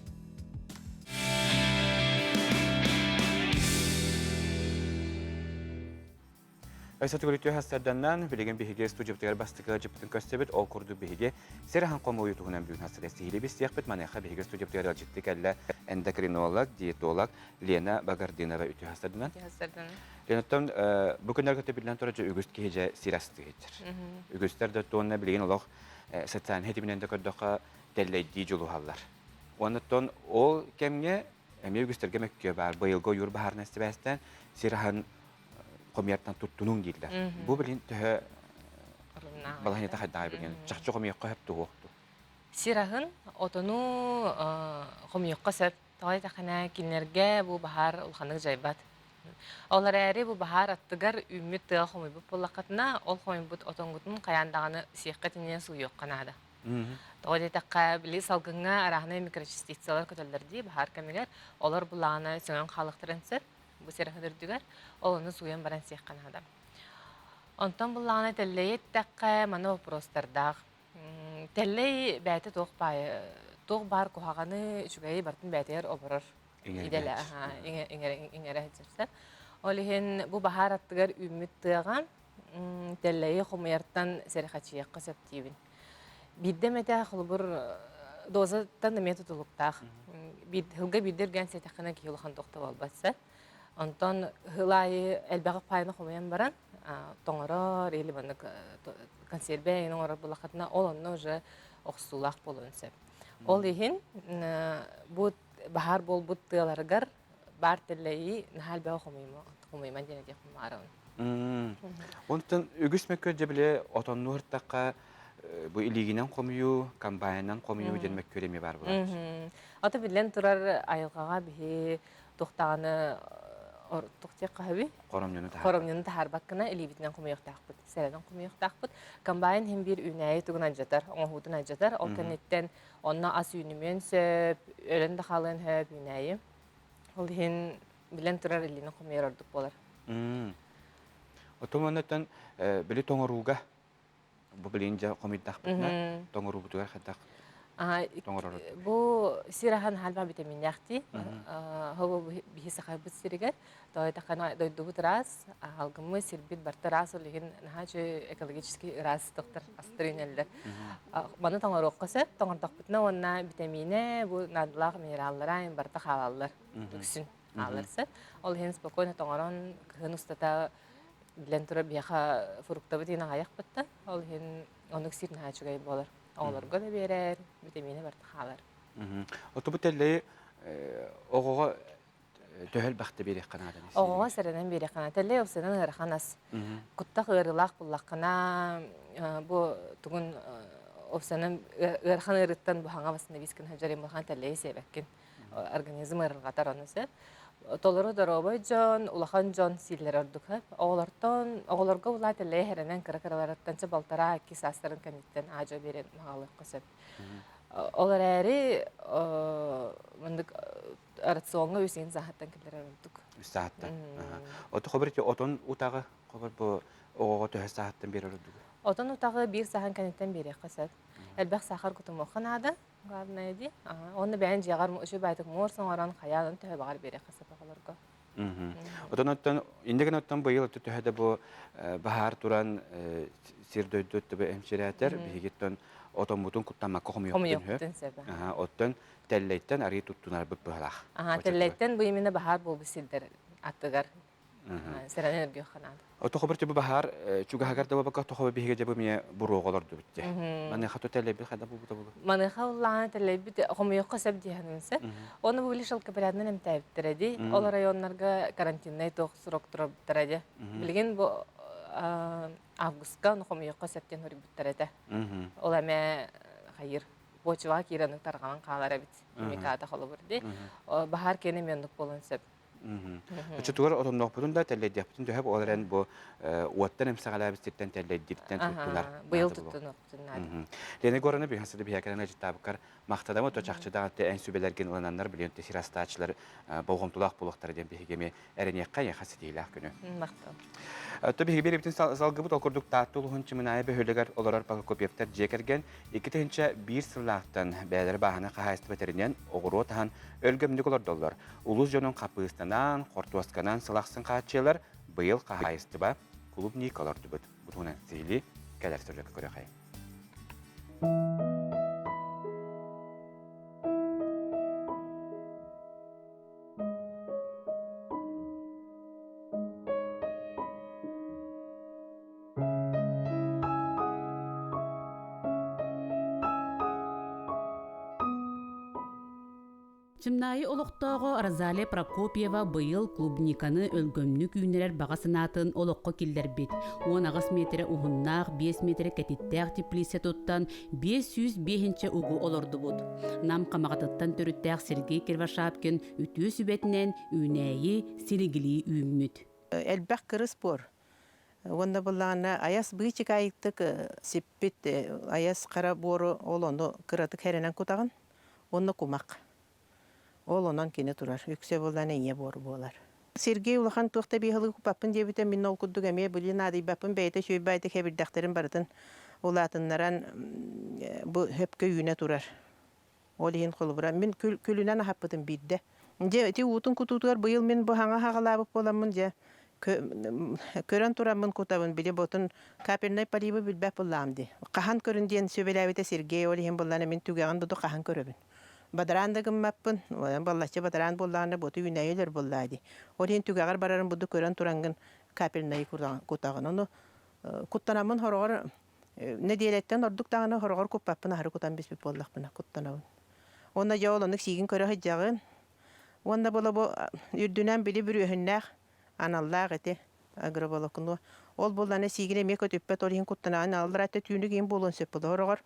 Өссө төгүрүктүү хастарданнан билигин биһиги студиябытыгар бастакы ыалдьыппытын көрсөбүт. Ол курдук биһиги сир аһын хомуйуу туһунан бүгүн хастарга сиһилии билсиэхпит. Маныаха биһиги студиябытыгар ыалдьытты кэллэ эндокринолог, диетолог Лена Багардинова үтүө хастарданан. Ленаттан бу күннэргэ биллэн турар үгүс киһи дьэ сир астыы сылдьар. Үгүстэр да туонна билигин олох. социальнай ситиминэн да көрдөххө тэллэйдии дьулуһаллар. Оннуттан ол кэмҥэ эмиэ үгүстэргэ мөккүө баар. Быйылгы ойуур баһаарынан сибээстээн сир аһын хомуйартан туттунуҥ дииллэр. Бу билин төһө балаһыанньата хайдаҕай билин чахчы хомуйуохха сөп туһуохту. Сир аһын отону хомуйуохха сөп. Тоҕо диэтэххинэ кинилэргэ бу баһаар улаханнык дьайбат. Ол эрээри бу баһаар аттыгар үүммүт тыа хомуйбут буоллаххытына, ол хомуйбут отоҥҥутун хайаан даҕаны сиэххэ итиннэ сууйуохха наада. Тоҕо диэтэххэ, били салгыҥҥа арааһынай микрочастицалар көтөллөр дии баһаар кэмигэр. Олор былаана сөҥөн хаалыахтарын сөп бу сир аһын үрдүгэр. Ол ону сууйан баран сиэххэ наада. Онтон буллаҕына тэллэйи эттэххэ, маны вопростардаах. Тэллэй бэйэтэ туох баайы, туох баар куһаҕаны, үчүгэйи барытын бэйэтигэр оборор идэлэ иҥэрэ сылдьар. Ол иһин бу баһаар аттыгар үүммүт тыаҕа тэллэйи хомуйартан сэрэхэчийиэххэ сөп диибин. Биирдэ эмэтэ холобур дозаттан эмиэ тутулуктаах. Сылга биирдэ үргээн сиэтэххинэ киһи улахан туох да буолбат сөп. Онтон сыл аайы элбэҕи паайаны хомуйан баран тоҥорор или маннык консервэ эҥин оҥорор буоллаххытына ол онно уже охсуулаах буолуон сөп. Ол иһин бу баһаар буолбут тыаларыгар баар тэллэйи наһаа элбэҕи хомуйума диэн этиэхпин баҕарабын. Онтон үгүс мөккүөр дьэ били отоннуу ыртахха бу илиигинэн хомуйуу, комбайнынан хомуйуу диэн мөккүөр эмиэ баар буолар. Ото биллэн турар айылҕаҕа биһи туохтаҕаны туох диэххэ сөбүй? Хоромньуну таһаарбат. Хоромньуну таһаарбаккына илиибитинэн хомуйуохтаахпыт, сэрэнэн хомуйуохтаахпыт. Комбайн иһин биир үүнээйи тугун алдьатар, оҥоһуутун алдьатар. Ол кэнниттэн онно ас үүнүмүөн сөп, өлөн да хаалыан сөп үүнээйи. Ол иһин билэн турар илиинэн хомуйар ордук буолар. Отон оннуттан били тоҥорууга бу билин дьэ хомуйдахпытына тоҥоруубутугар хайдах тоҥорор Бу сир аһан халба витаминнээхтии. Хобо биһи сахайбыт сиригэр тойтахана дойдубут ыраас, алгыммыт сирбит барта ыраас ол иһин наһаа үчүгэй экологически ыраас доктор астар үүнэллэр. Маны тоҥоруохха сөп, тоҥордохпутуна уонна витаминэ, бу наадалаах минераллара барыта хаалаллар. Үксүн хаалар сөп. Ол иһин спокойно тоҥорон кыһын устата билэн турар биһиэхэ фруктабыт иһин аҕайахпыт да, ол иһин оннук сир наһаа үчүгэй буолар. Оҕолорго да биэрэр, витаминэ барыта хаалар. Отубут тэллэйи оҕоҕо төһө элбэхтэ биэриэххэ нааданы? Оҕоҕо сэрэнэн биэриэххэ наада. Тэллэй опсанан ыарахан ас. Куттах ыарыылаах буллаххына, бу тугун опсанан ыарахан ыарыттан бу хаҥа восстановить гына дьарыйым улахан тэллэйи сиэбэккин. Организм ыарырҕатар ону сөп. Толору доруобай дьон, улахан дьон сииллэр ордук сөп. Оҕолортон, оҕолорго улаа тэллэйи хэрэнэн кыра-кыраларыттан чэ балтараа икки саастарын кэнниттэн аадьа биэрэн маҕалыахха сөп. Ол эрээри маннык рациоҥҥа үс иһин сааһыттан киллэрэр ордук. Үс сааһыттан. Ото хобер ити отон утаҕы хобер бу оҕоҕо төһө сааһыттан биэрэр ордугу? Отон утаҕы биир сааһын кэнниттэн биэриэххэ сөп. Элбэх саахар кутумуохха наада. Главное дии. Уонна бэйэн дьиэҕэр үчүгэй баайтык муор оҥорон хайаан төһө баҕар биэриэххэ сөп оҕолорго. Отон оттон иннигин оттон быйыл төһө да бу баһаар туран сир дойду төбө эмчирээтэр биһигиттэн отоммутун куттаммакка хомуйуохпутун сөп. Оттон тэллэйтэн арыы туттунарбыт быһалаах. Тэллэйтэн бу именно баһаар буолбут сирдэр аттыгар сэрэнэн өргүөххэ наада. Отохобор түбү баһаар чугаһыгар да буолбакка отохобор биһиги дьэ бу эмиэ буруоҕа олордубут дии. Маныаха то тэллэйбит хайда буолбута буолуо. Маныаха уллаана тэллэйбит хомуйуохха сөп диэхинин сөп. Оны бу били шелкопрядынан эмтээбиттэрэ дии. Ол районнарга карантиннай туох срок турарбыттара дии. Билигин бу августка ону хомуйуохха сөп диэн суруйбуттар этэ. Ол эмэ хайыр почваҕа киирэн тарҕанан хаалар эбит. Химиката холобур дии. Баһаар киэнэ эмиэ оннук буолуон сөп. Оччотугар отонноохпутун да тэллэйдиэхпитин төһө ол эрэн бу уоттан эмсэҕэлээбит сиртэн тэллэйдииртэн туттунар. Быйыл туттунуохпутун наада. Лена Егоровна биһиэхэ биһиэкэрэн ыдьыттаабыккар махтанабын то чахчы даҕаны эн сүбэлэргин ылынаннар билиэн сир астааччылар болҕомтолоох буолуохтара диэн биһиги эмиэ эрэниэххэ эйиэхэ ситиһиилээх күнү. Махтал. То биһиги биэрэбитин салгыбыт ол курдук Таатта улууһун Чымынаайы бөһүөлэгэр олорор Прокопьевтар дьиэ кэргэн 2001 сыллаахтан бэйэлэрэ бааһынай хаһаайыстыба тэринэн оҕуруот аһан өлгөмнүк олордоллор. Улуус дьонун хаппыыстанан, хортуосканан сыл ахсын хааччыйалар. Быйыл хаһаайыстыба клубника олордубут. Бу туһунан сиһилии кэлэр сылдьа көрүөхэй. Чымнаайы олохтооҕо Розалия Прокопьева быйыл клубниканы өлгөмнүк үүннэрэр баҕа санаатын олоххо киллэрбит. 18 миэтэрэ уһуннаах, 5 миэтэрэ кэтиттээх теплица туттан 505 угу олордубут. Нам Хамаҕатыттан төрүттээх Сергей Кривошапкин үтүө сүбэтинэн үүнээйи силигилии үүммүт. Элбэх кырыс буор. Уонна былаана айас быычыкаайыктык сиппит айас хара буору ол ону кыратык хэрэнэн кутаҕын уонна кумах. Ол онон кини турар. Үксэ буоллаана ийэ буор буолар. Сергей улахан туох да биһылыы куппаппын диэбитэ мин ол курдук эмиэ били наадыйбаппын бэйэтэ үчүгэй хэбирдэхтэрин барытын улаатыннаран бу хөпкө үүнэ турар. Ол иһин холобура мин күлүнэн аһаппытым биирдэ. Дьэ ити уутун кутуутугар быйыл мин бу хаҥа хаҕалаабыт буоламмын дьэ көрөн тураммын кутабын били ботун капельнай поливы билбэт буллаам дии. Хаһан көрүн диэн сүбэлээбитэ Сергей ол иһин буллаана мин түгэҕин буду хаһан көрөбүн. Бадараан да гыммаппын, баллаччы бадараан буоллаҕына боту үүнээйилэр буоллаа дии. Ол иһин түгэҕэр барарын буду көрөн турангын капельнай кутаҕын. Ону куттанаммын хороҕор Нэдиэлэттэн ордук даҕаны хороҕор куппаппын аһары кутан биспит буоллахпына куттанабын. Уонна дьэ ол оннук сиигин көрө сылдьаҕын. Уонна була бу үрдүнэн били бүрүөһүннээх аналлаах ити агроволокно. Ол буоллаҕына сиигин эмиэ көтүппэт, ол иһин куттанаҕын аллара өттө түүнүк иһин буолуон сөп буолар. Хороҕор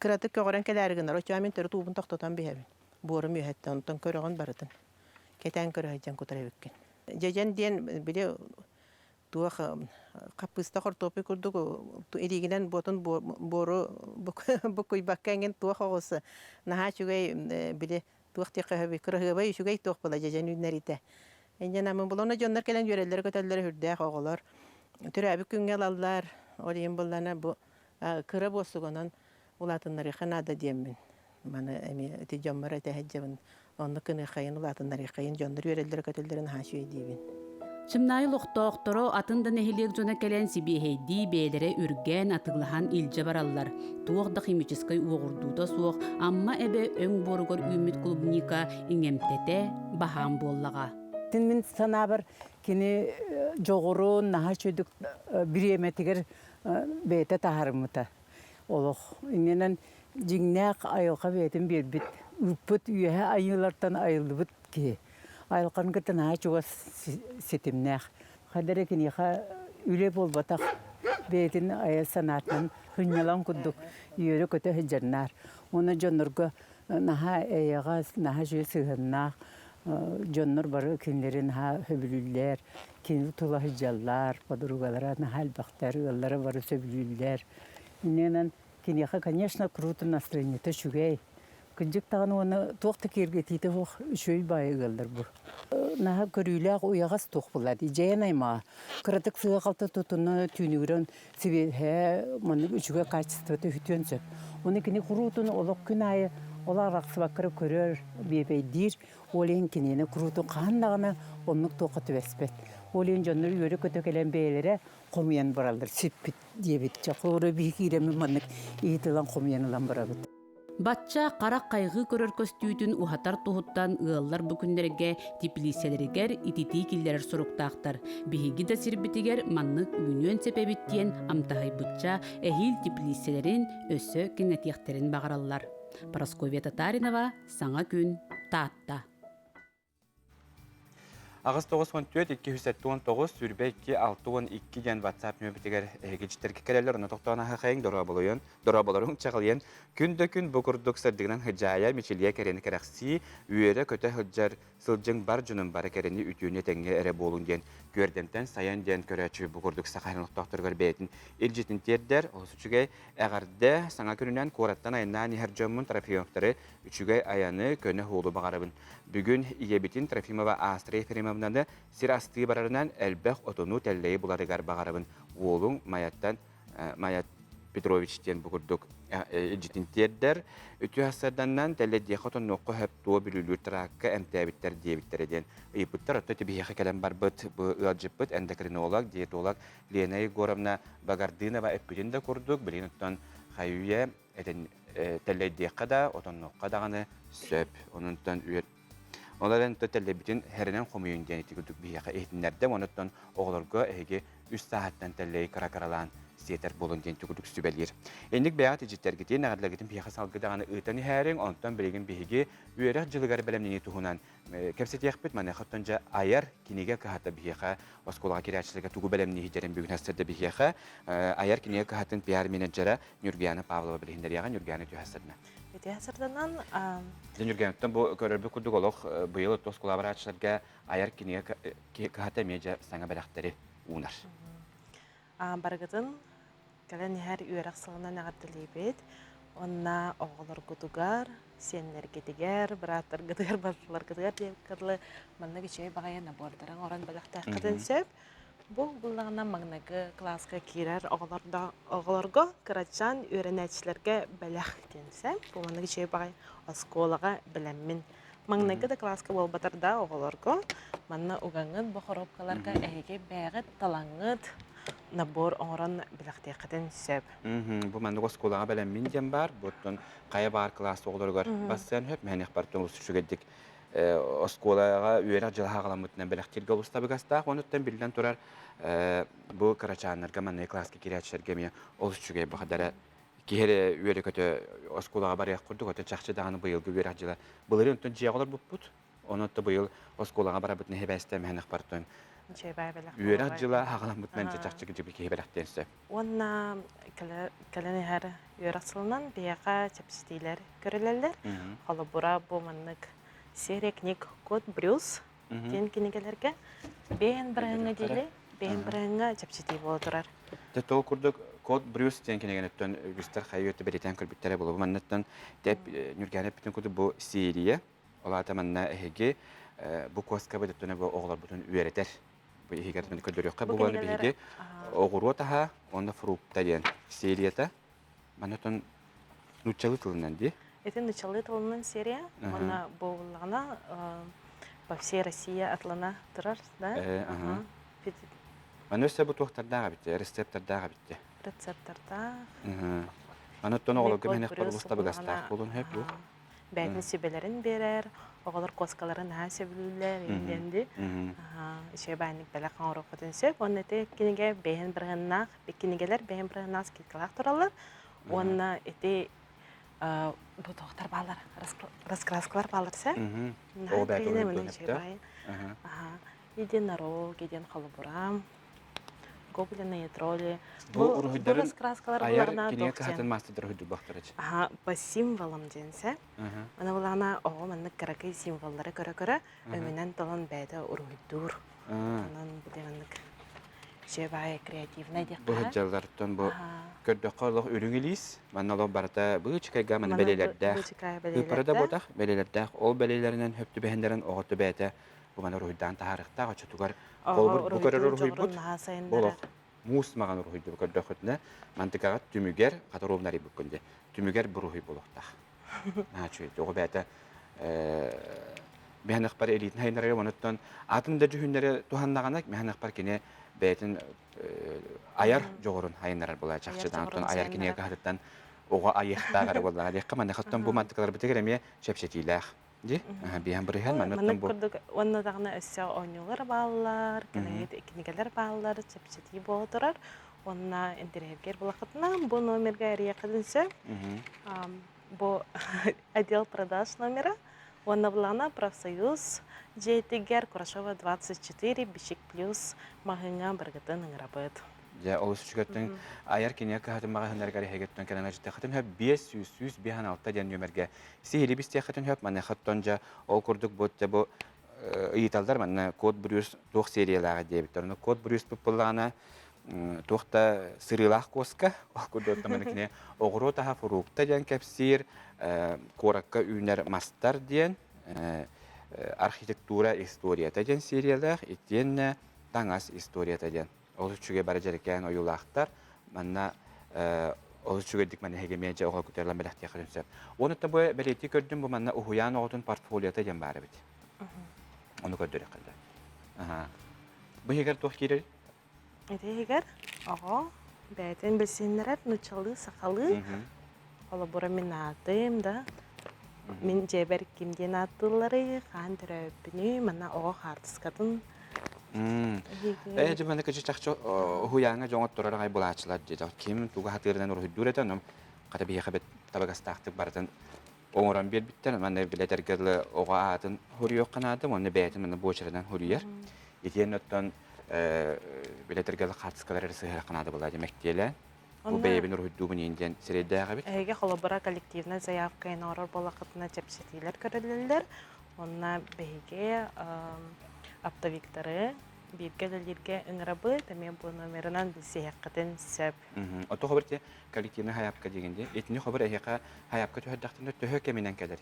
кыратык көҕөрөн кэлээри гынар. Оччоҕо мин төрүт уубун тохтотон биһэбин. Буорум үөһэттэн онтон көрөҕүн барытын. Кэтээн көрө сылдьан кутар эбиккин. Дьэдьэн диэн били туох хаппыыста хортуоппуй курдук илиигинэн буотун буору буккуйбакка эҥин туох оҕус наһаа үчүгэй били туох диэххэ сөбүй кыраһыабай үчүгэй туох була дьэдьэн үүннэриитэ инньэ намын булана дьоннор кэлэн үөрэллэрэ көтөллөрө сүрдээх оҕолор төрөөбүт күҥҥэ ылаллар ол иһин буллана бу кыра буосугунан улаатыннарыахха наада диэммин маны эмиэ ити дьоммор этэ сылдьабын оннук гыныаххайын улаатыннарыаххайын дьоннор үөрэллэрэ көтөллөрө наһаа үчүгэй диибин Чымнаайы олохтоохторо атын да нэһилиэк дьоно кэлэн сибиэһэйдии бэйэлэрэ үргээн атыылаһан илдьэ бараллар. Туох да химическай уоҕурдуута суох Амма эбэ өҥ буоругар үүммүт клубника иҥэмтэтэ баһаам буоллаҕа. Мин санаабар кини дьоҕурун наһаа үчүгдүк бириэмэтигэр бэйэтэ таһаарыммыта. Олох иннинэн дьиҥнээх айылҕа бэйэтин биэрбит, ыыппыт үөһэ айыылартан айыллыбыт киһи. Айылҕаны кытта наһаа чугас ситимнээх. Хайда эрэ киниэхэ үлэ буолбатах, бэйэтин айар санаатынан сынньалаҥ курдук үөрэ-көтө сылдьарнаар. Уонна дьоннорго наһаа эйэҕэс, наһаа үчүгэй сыһыаннаах дьоннор бары кинилэри наһаа сөбүлүүллэр, кини тула сылдьаллар, подругалара наһаа элбэхтэр, ыаллара бары сөбүлүүллэр. Иннинэн киниэхэ, конечно, круто настроениета үчүгэй. Кырдьык даҕаны уонна туох да киэргэтиитэ суох үчүгэй баайы ыаллар бу. Наһаа көрүүлээх уйаҕас туох буолла дии, дьайан аймаҕа. Кыратык сыа-халта тутуна түүнүгүрэн сибиэһэ маннык үчүгэй качествота үтүөн сөп. Оны кини куруутун олох күн аайы ол арахсыбакка көрөр, биэбэйдиир. Ол иһин кинини куруутун хаһан даҕаны оннук туохха түбэспэт. Ол иһин дьоннор үөрэ-көтө кэлэн бэйэлэрэ хомуйан бараллар, сиппит диэбит. Чохуору биһи киирэммит маннык иһит ылан хомуйан ылан барабыт. Бачча харах хайҕыы көрөр көстүүтүн уһатар туһуттан ыаллар бу күннэргэ теплииссэлэригэр ититии киллэрэр соруктаахтар. Биһиги да сирбитигэр маннык үүнүөн сөп эбит диэн амтаһыйбычча эһиил теплииссэлэрин өссө кэҥэтиэхтэрин баҕараллар. Парасковья Татаринова, Саҥа күн, Таатта. 894 279 22 62 диэн WhatsApp нөмүрбүтүгэр эһиги дьиттэргэ кэлэллэр онно тохтоон аһахайыҥ дорооболойон дорооболоруҥ чаҕылыйан күн да күн бу курдук сырдыгынан сыдьаайа мичилийэ кэрэни кэрэхсии үөрэ-көтө сылдьар сылдьыҥ бар дьонум бары кэрэни үтүөнү этэҥҥэ эрэ буолуҥ диэн күөрдэмтэн сайан диэн көрөөччү бу курдук саха олохтоохторугар бэйэтин илдьитин тиэрдэр олус үчүгэй эҕэрдэ саҥа күнүнэн куораттан айаннаан иһэр дьоммун Трофимовтары үчүгэй айаны, көнө суолу баҕарабын. Бүгүн ийэбитин Трофимова Астра Ефремовнаны сир астыы барарынан элбэх отону тэллэйи буларыгар баҕарабын. Уолуҥ Майаттан Майат Петрович диэн бу курдук илдьитин тиэрдэр. Үтүө сарданнан тэллэйдиэхэ отоннуохха сөп туо бүлүүлүүр тыраакка эмтээбиттэр диэбиттэрэ диэн ыйыппыттар. Оттон биһиэхэ кэлэн барбыт бу ыалдьыппыт эндокринолог, диетолог Лена Егоровна Багардынова эппитин да курдук, билигин оттон хайы-үйэ этэн тэллэйдиэххэ да, отоннуохха даҕаны сөп. Ононтон үөр Ол эрэн тэллэйбитин хэринэн хомуйун диэн ити курдук биһиэхэ иһитиннэрдим. Онуттан оҕолорго эһиги үс сааһыттан тэллэйи кыра-кыралаан сиэтэр буолун диэн түгүрүк сүбэлиир. Инник бэйэҕит ичиттэргитин, эҕэрдэлэргитин биһиэхэ салгыы даҕаны ыытан иһээриҥ, онтон билигин биһиги үөрэх дьылыгар бэлэмнэнии туһунан кэпсэтиэхпит. Маныаха оттон дьэ айар кинигэ кыһата биһиэхэ оскуолаҕа киирээччилэргэ тугу бэлэмнииһи дьэрин бүгүн сырда биһиэхэ айар кинигэ кыһатын пиар-менеджерэ Ньургуяна Павлова билиһиннэриэҕэ. Ньургуяна түһэ сырдына. Үтүө сырданан. Ньургуянаттан бу көрөрбүт курдук олох быйыл оскуола барааччыларга айар кинигэ кыһата эмиэ дьэ саҥа бэлэхтэри уунар. Барыгытын кэлэн иһэр үөрэх сылынан эҕэрдэлиибит. Уонна оҕолоргутугар, сиэннэргитигэр, бырааттаргытыгар, балтыларгытыгар диэбиккэ дылы маннык үчүгэй баҕайы набордарын оҥорон бэлэхтээххитин сөп. Бу буллаҕына маҥнайгы кылааска киирэр оҕолорго кырачаан үөрэнээччилэргэ бэлэх диэн сөп. Бу маннык үчүгэй баҕайы оскуолаҕа бэлэммин. Маҥнайгы да кылааска буолбатар да оҕолорго манна угаҥҥыт бу хоруопкаларга эһиги бэйэҕит талаҥҥыт набор оҥорон бэлэхтиэххитин сөп. Бу маннык оскуолаҕа бэлэммин диэн баар. Буттун хайа баар кылаас оҕолоругар бассыан сөп. Мэһэнэх бартын олус үчүгэйдик оскуолаҕа үөрэх дьыла хаҕаламмытынан бэлэхтииргэ олус табыгастаах. Онуттан биллэн турар бу кырачааннарга маннык кылааска киирээччилэргэ эмиэ олус үчүгэй бахадара киһи эрэ үөрэ-көтө оскуолаҕа барыах курдук, оттон чахчы даҕаны быйылгы үөрэх дьыла былырыын онтон дьиэҕэ олорбуппут. Онон быйыл оскуолаҕа барабытын эһэбээстээмэһэнэх бартон үөрэх дьыла хаҕаламмытынан дьэ чахчы киһи киһи бэлэхтиэн сөп. Уонна кэлэн иһэр үөрэх сылынан биһиэхэ чэпчэтиилэр көрүлэллэр. Холобура, бу маннык серия книг Код Брюс диэн кинигэлэргэ бэйэн бырыһыҥҥа диэри бэйэн бырыһыҥҥа чэпчэтии буола турар. Дьэ то курдук Код Брюс диэн кинигэнэттэн үгүстэр хайы өттө бэлиэтээн көрбүттэрэ буолуо. Манныттан тэп Нүргээн эппитин курдук бу серия ол аата манна эһиги бу куоскабыт өттүнэ бу оҕолорбутун үөрэтэр. Бу иһигэр көрдөрүөххэ бу буолан биһиги оҕуруот аһа уонна фрукта диэн серията. Манна нууччалыы тылынан дии. Ити нууччалыы тылынан серия. Уонна буоллаҕына по всей России атлана турар, да? Аны өссө бу туохтардаах эбит, рецептардаах эбит. Рецептардаах. Аны оттон оҕолорго мэнэх барылыс табыгастаах буолун сөп бу. Бэйэтин сүбэлэрин биэрэр, оҕолор куоскаларын наһаа сөбүлүүллэр диэн дии. Үчүгэй баанньык бэлэх оҥоруоххутун сөп. Уонна ити кинигэ бэйэн бырыһыннаах, кинигэлэр бэйэн бырыһыннаах скидкалаах тураллар. Уонна ити бу туохтар баалар, раскраскалар баалар сэ. Оо бэйэ Единорог, един холобура, гоблины и тролли. Бу уруһуйдарын айар кинигэ кыһатын маастардар уруһуйдур Аха, по символам диэн сэ. Аны булаана оҕо маннык кыракый символлары көрө-көрө өҥүнэн талан бэйэтэ уруһуйдуур. Онон бу маннык баай креативнай диэххэ. Бу сылдьаллартан бу көрдөххө олох үрүҥ илиис, манна олох барыта быычыкайга маны бэлиэлэрдээх. Ыыппара да буотах бэлиэлэрдээх. Ол бэлиэлэринэн хөп түбэһиннэрэн оҕо бэйэтэ бу маны уруһуйдаан таһаарыахтаах оччотугар холобур бу көрөр уруһуйбут олох муус маҕан уруһуйду көрдөххүтүнэ мантыкаҕа түмүгэр хата ровно арыйбыккын дии түмүгэр буруһуй буолуохтаах. Наһаа үчүгэй. Оҕо бэйэтэ мэһэнэхпэр илиитин хайынарыгар онуттан атын да дьүһүннэри туһаннаҕына мэһэнэхпэр кини бэйэтин айар дьоҕурун хайыннарар буолаа чахчытан оттон айар кинигэ кыһатыттан оҕо айыахтаах эрэ буоллаҕа диэххэ маныхаттан бу мантыкаларбытыгар эмиэ чэпчэтиилээх ди биэһэн бырыһан маннык курдук уонна даҕаны өссө оонньуулар бааллар кинигэлэр бааллар чэпчэтии буола турар уонна интэриэһиргиир буоллаххытына бу номерга эрийэххитин сөп бу отдел продаж номера уонна былаана профсоюз дьиэтигэр Курашова 24 Бичик плюс маһыҥа барыгытын ыҥырабыт. Дьэ, олус үчүгэттэн айар кинигэ кыһатын маҕаһыыннарыгар эһигиттэн кэлэн ачытыаххытын сөп 500 156 диэн нүөмэргэ сиһилии бистиэххитин сөп. Маныаха оттон дьэ ол курдук бу бу ыйыталлар манна Код Брюс туох сериялааҕа диэбиттэр. Ону Код Брюс буллаҕына туох да сырыылаах куоска, ол курдук маны кини оҕуруот аһа фрукта диэн кэпсиир, куоракка үүнэр мастар диэн, архитектура историята диэн сериялаах, итиэннэ таҥас историята диэн. Ол үчүгэй бары дьэрэкээн ойуулаахтар. Манна ол үчүгэйдик манна эһиги эмиэ дьэ оҕо күтэрилэн бэлэхтиэххитин сөп. Уонна бу бэлиэтии көрдүм бу манна уһуйаан оҕотун портфолиота диэн баар эбит. Ону көрдөрүөххэ да. Аха. Бу иһигэр туох киирэр? Ити иһигэр оҕо бэйэтин билсиһиннэрэр нууччалыы, сахалыы. Холобура мин аатым да, мин дьиэбэр ким диэн ааттыылларый, хаһан төрөөбүппүнүй, манна оҕо хаартыскатын. Ээ дьэ маны кычы чахчы уһуйааҥҥа дьоҥот турар аҕай булааччылар диэтэх. Ким тугу хатыырынан уруһуйдуур этэ, онон хата биһиэхэ бит табыгастаахтык барытын оҥорон биэрбиттэр. Манна билэтэргэ дылы оҕо аатын хоруйуохха наада, уонна бэйэтин манна буочарынан хоруйар. Итиэннэ оттон билэтэргэ дылы хаартыскалар эрэ сыһыарахха наада буолла дэмэктиэлээн. Бу бэйэбин уруһуйдуубун иин диэн сирэйдээх эбит. Эһиги холобура коллективнай заявка оҥорор буоллаххытына чэпчэтиилэр көрүллэллэр. Онно биһиги оптовиктары бииргэ үлэлииргэ ыҥырабыт, эмиэ бу номерынан билсиһиэххитин сөп. Ото хобар те коллективный хайапка дегенде. Итини хобар эһиэхэ хайапка түһэрдэхтинэ төһө кэминэн кэлэр?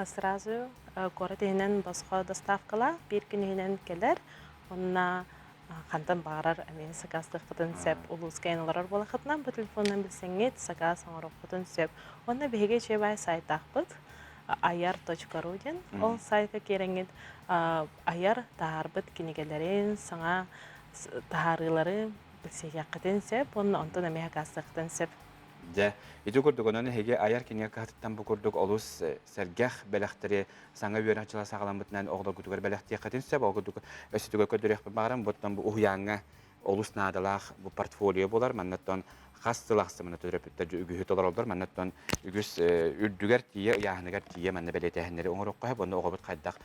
Сразу куорат иһинэн босхо доставкалаах биир күн иһинэн кэлэр. Онно хантан баҕарар эмиэ сакаастыаххытын сөп. Улууска эн олорор буолаххытына бу телефонунан билсэҥҥит сакаас оҥоруоххутун сөп. Онно биһиги үчүгэй сайтаахпыт ayar.ru диэн. Ол сайтка киирэҥҥит айар таһаарбыт кинигэлэрин, саҥа таһаарыылары билсиэххитин сөп уонна онтон эмиэ сакаастыаххытын сөп. Дьэ, ити курдук онон эһиги айар кинигэ кыһатыттан бу курдук олус сэргэх бэлэхтэри саҥа үөрэх дьыла саҕаламмытынан оҕолоргутугар бэлэхтиэххитин сөп. Ол курдук өссө көрдөрүөхпүн баҕарам, буттан бу уһуйааҥҥа олус наадалаах бу портфолио буолар. Маннаттан хас сыл ахсын манна төрөппүттэр үгүһү толороллор. Маннаттан үгүс үрдүгэр тиийэ, ыйааһыныгар тиийэ манна бэлиэтээһиннэри оҥоруохха сөп. Онно оҕобут хайдах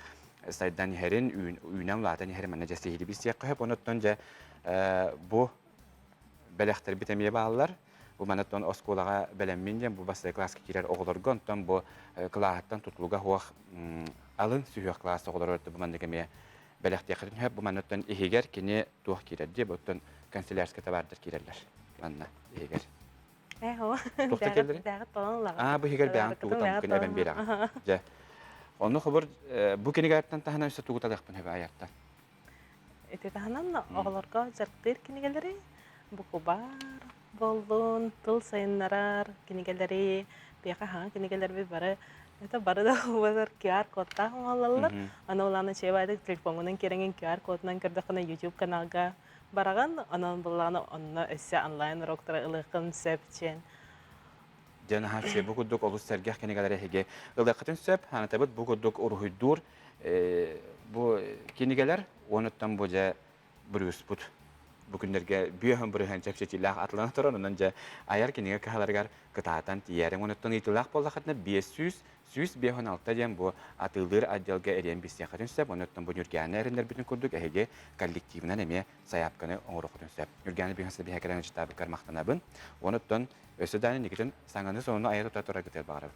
сайдан иһэрин, үүнэн улаатан иһэрин манна дьэ сиһилии билсиэххэ сөп. Онуттан дьэ бу бэлэхтэрбит эмиэ бааллар. Бу манаттан оскуолаҕа бэлэммин диэн бу бастакы кылааска киирэр оҕолорго, онтон бу кылааһыттан тутулуга суох алын сүһүөх кылаас оҕолоро бу маннык эмиэ бэлэхтиэххитин сөп. Бу манныттан иһигэр кини туох киирэр дии, оттон канцелярскай табаардар киирэллэр манна иһигэр. Ээ, оо. Туохта кэллэри? Бэҕэт толон ылаҕын. Аа, бу иһигэр бэҕэт тугу таммыккын эбэн биэрэҕин. Дьэ. Онно хобур бу кинигэттэн таһынан өссө тугу талыахпын сөбө айартан? Ити таһынан оҕолорго дьарыктыыр кинигэлэри букубаар буоллун, тыл сайыннарар кинигэлэри, биһиэхэ хаһан кинигэлэрбит бары это бары да убазар QR-кодтаах оҥоһуллаллар. Аны улаана чиэбаайдык телефоҥҥунан киирэҥин QR-кодунан көрдөххүнэ YouTube каналга бараҕын, онон буллаҕына онно өссө онлайн уроктары ылыаххын сөп диэн. Дьэ наһаа үчүгэй бу курдук олус сэргэх кинигэлэри эһиги ылыаххытын сөп. Санатабыт бу курдук уруһуйдуур бу кинигэлэр уонуттан бу дьэ Брюспут бу күннэргэ бүөһүн бырыһыан чэпчэтиилээх атылана турар. Онон дьэ айар кинигэ кыһаларыгар кытаатан тиийээриҥ. Онуттан ыйытыылаах буоллаххытына 500 156 диэн бу атыылыыр отделга эриэн билсиэххитин сөп. Онуттан бу Ньургээнэ эрэннэрбитин курдук эһиги коллективынан эмиэ сайаапканы оҥоруоххутун сөп. Ньургээнэ бүгүн сибиһэ кэлэн ычытаабыккар махтанабын. Онуттан өссө даҕаны инникитин саҥаны сонуну айа тута тураргытыгар баҕарабын.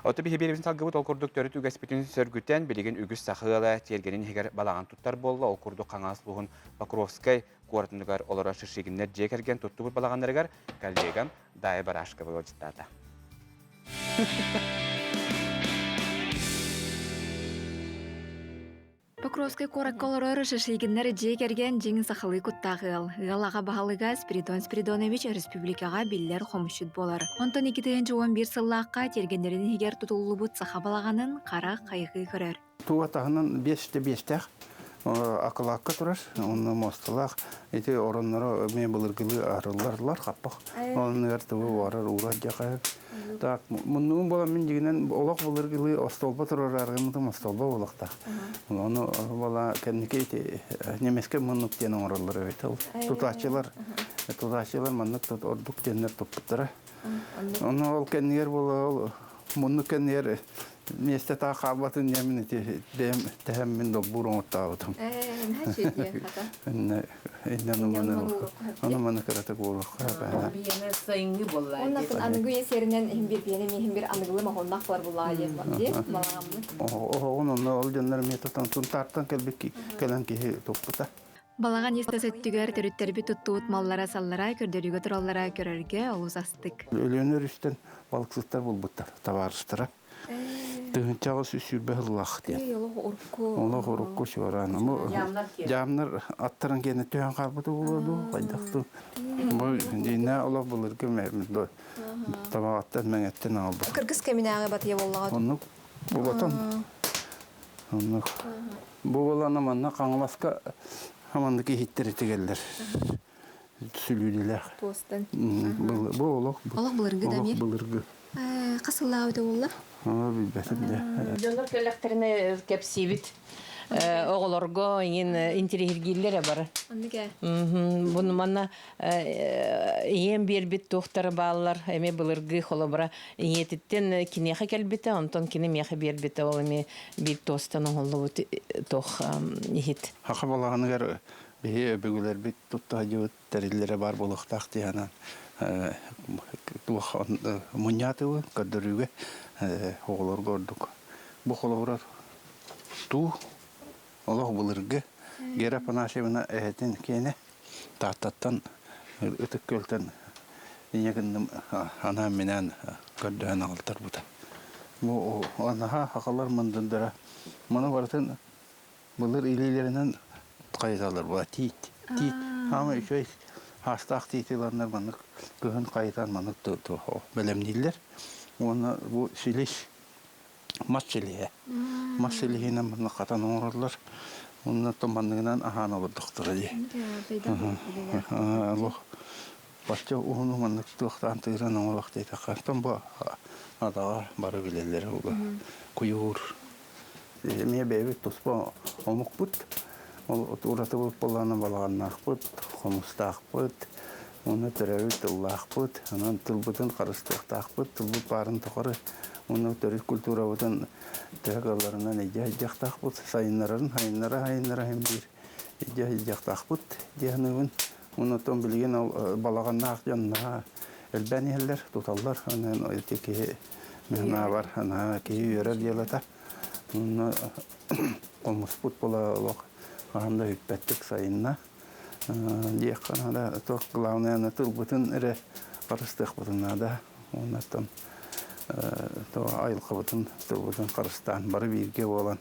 Оту биһи биэрибитин салгыбыт ол курдук төрүт үгэспитин сөргүтэн, билигин үгүс саха ыала тиэргэнин иһигэр балаҕан туттар буолла. Ол курдук Хаҥалас улууһун Покровскай куоратыныгар олорор Шишигиннэр дьиэ кэргэн туттубут балаҕаннарыгар коллегам Дая Барашкова ыалдьыттаата. Покровскай куоракка олорор Шишигиннэр дьиэ кэргэн дьиҥ сахалыы куттаах ыал. Ыал аҕа баһылыга Спиридон Спиридонович республикаҕа биллэр хомусчут буолар. Онтон 2011 сыллаахха тиэргэннэрин иһигэр тутуллубут саха балаҕанын хара хайҕыы көрөр. Туга таһынан биэстэ биэстээх акылаакка турар, онно муосталаах. Ити оронноро эмиэ былыргылыы арылларлар хаппах. Оннугар тугу уорар уурар диэхэ. Так, муннугум буолан мин дьигинэн олох былыргылыы остуолба турар аргыммытым остуолба буолуохтаах. Ону буола кэнники ити немецкэй муннук диэн оҥороллор эбит. Ол тутааччылар тутааччылар маннык ордук диэннэр туппуттара. Ону ол кэннигэр буола ол муннук кэннигэр миэстэ таах хаалбатын диэммин ити бэйэм тэһэммин долбуур оҥортообутум. Иннэ иннэ маны кыратык уоруохха Биэнэ сайыҥҥы буолла. Оннатын аныгы үйэ сиэринэн иһин бир биэнэ миһин бир аныгылы моһоллах бар буллаа диэн диэн балаҕаммыт. Оһоҕун онно ол дьоннор эмиэ тутан Сунтаартан кэлбит кэлэн киһи туппута. Балаҕан ис-тас өттүгэр төрүттэрбит туттубут маллара-саллара көрдөрүүгэ тураллара көрөргө олус астык. Өлүөнэ өрүстэн балыксыттар булбуттар табаарыстара. Тыһыынчаҕа 120 сыллаах диэн. Олох урукку чуораан. Дьаамнар аттарын киэнэ түһэн хаалбыта буолуо дуу, хайдах дуу. Бу дьиҥнээх олох былыргы табаҕаттан мэҥэттэн аҕалбыт. Кыргыз кэминээҕи батыйа буоллаҕа. Оннук буолатан. Оннук. Бу буолана манна Хаҥаласка хаманнык иһиттэр тигэллэр. Сүлүүдэлээх. Туостан. Бу олох Олох былыргы да Олох былыргы. Хас сыллаабыта буолла? Aa, билбэтим дэ. Дьоннор кэллэхтэринэ кэпсиибит. Оҕолорго иҥин интириһиргииллэр бары. Буну манна ийэм биэрбит туохтара бааллар, эмиэ былыргы холобура ийэтиттэн киниэхэ кэлбитэ, онтон кини миэхэ биэрбитэ, ол эмиэ биир туостан оҥоһуллубут туох иһит. Саха балаҕаныгар биһи өбүгэлэрбит тутта сылдьыбыт тэриллэрэ баар буолуохтаах дии санаан туох мунньаатыбы көрдөрүүгэ оҕолорго ордук. Бу холобура туу олох былыргы Гера Афанасьевна эһэтин киэнэ Тааттаттан Ытык Күөлтэн ийэ гынным анаан-минээн көрдөһөн аҕалтарбыта. Бу наһаа сахалар мындырдара маны барытын былыр илиилэринэн хайыталлар була тиит тиит хаама үчүгэй хаастаах тиити ыланнар маннык кыһын хайытан маннык бэлэмнииллэр уонна бу силис мас силиһэ мас силиһинэн маннык хатан оҥороллор уонна манныгынан аһаан олордохторо дии олох бачча уһуну маннык туохтаан тыыран оҥоруох диэтэххэ оттон бу адаҕа бары билэллэрэ куйуур Эмиэ бэйэбит туспа омукпут. Ол уратыбыт буоллаҕына балаҕаннаахпыт, хомустаахпыт, уонна төрөөбүт тыллаахпыт. Онон тылбытын харыстыахтаахпыт, тылбыт баарын тухары уонна төрүт культурабытын төһө кыалларынан илдьэ сылдьыахтаахпыт, сайыннарарын сайыннара-сайыннара иһин биир илдьэ сылдьыахтаахпыт дии саныыбын. Уонна оттон билигин ол балаҕаннаах дьон наһаа элбээн иһэллэр, туталлар. Онон ити киһи Наһаа наһаа киһи үөрэр дьыалата. Онно хомуспут буола олох хаһан да бүппэттик сайынна. Диэххэ наада. Туох главное аны тылбытын эрэ харыстыахпытын наада. Оннуттан айылҕабытын, тылбытын харыстаан бары бииргэ буолан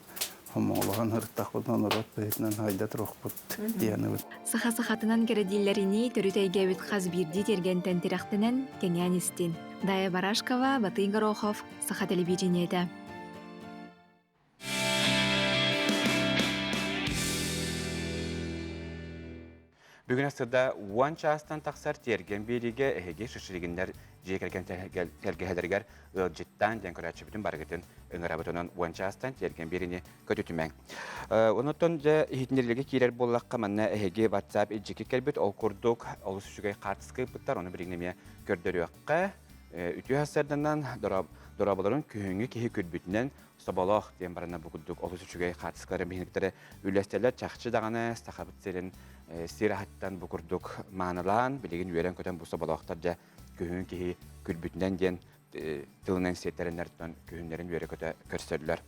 хомоҕолоһон сырыттахпытына норуот быһыытынан сайда туруохпут диэнибит. Саха сахатынан кэрэдииллэринии төрүт эйгэбит хас биирдии тиэргэнтэн тирэхтэнэн кэҥээн истин. Дая Барашкова, Батый Горохов, Саха телевидениетэ. Бүгүн астыда уон чаастан тахсар тиэргэн биэриигэ эһиги шиширигиннэр дьиэ кэргэн тэлгэһэлэригэр ыалдьыттаан диэн көрөөччүбүтүн барыгытын ыҥырабыт. Онон уон чаастан тиэргэн биэриини көтүтүмэҥ. Онотон дьэ иһитиннэриигэ киирэр буоллахха манна эһиги WhatsApp илдьикки кэлбит. Ол курдук олус үчүгэй хаартыска ыыппыттар. Ону билигин эмиэ көрдөрүөххэ. Үтүө сарсыарданан дорооболорун күһүҥҥү киһи күлбүтүнэн соболоох диэн барана бу курдук олус үчүгэй хаартыскалары биһиниктэрэ үллэстэллэр. Чахчы даҕаны сахабыт сирин сир аһыттан бу курдук маанылаан, билигин үөрэн-көтөн бу соболоохтор дьэ күһүн киһи күлбүтүнэн диэн тылынан сиэттэрэннэртэн күһүннэрин үөрэ-көтө көрсөллөр.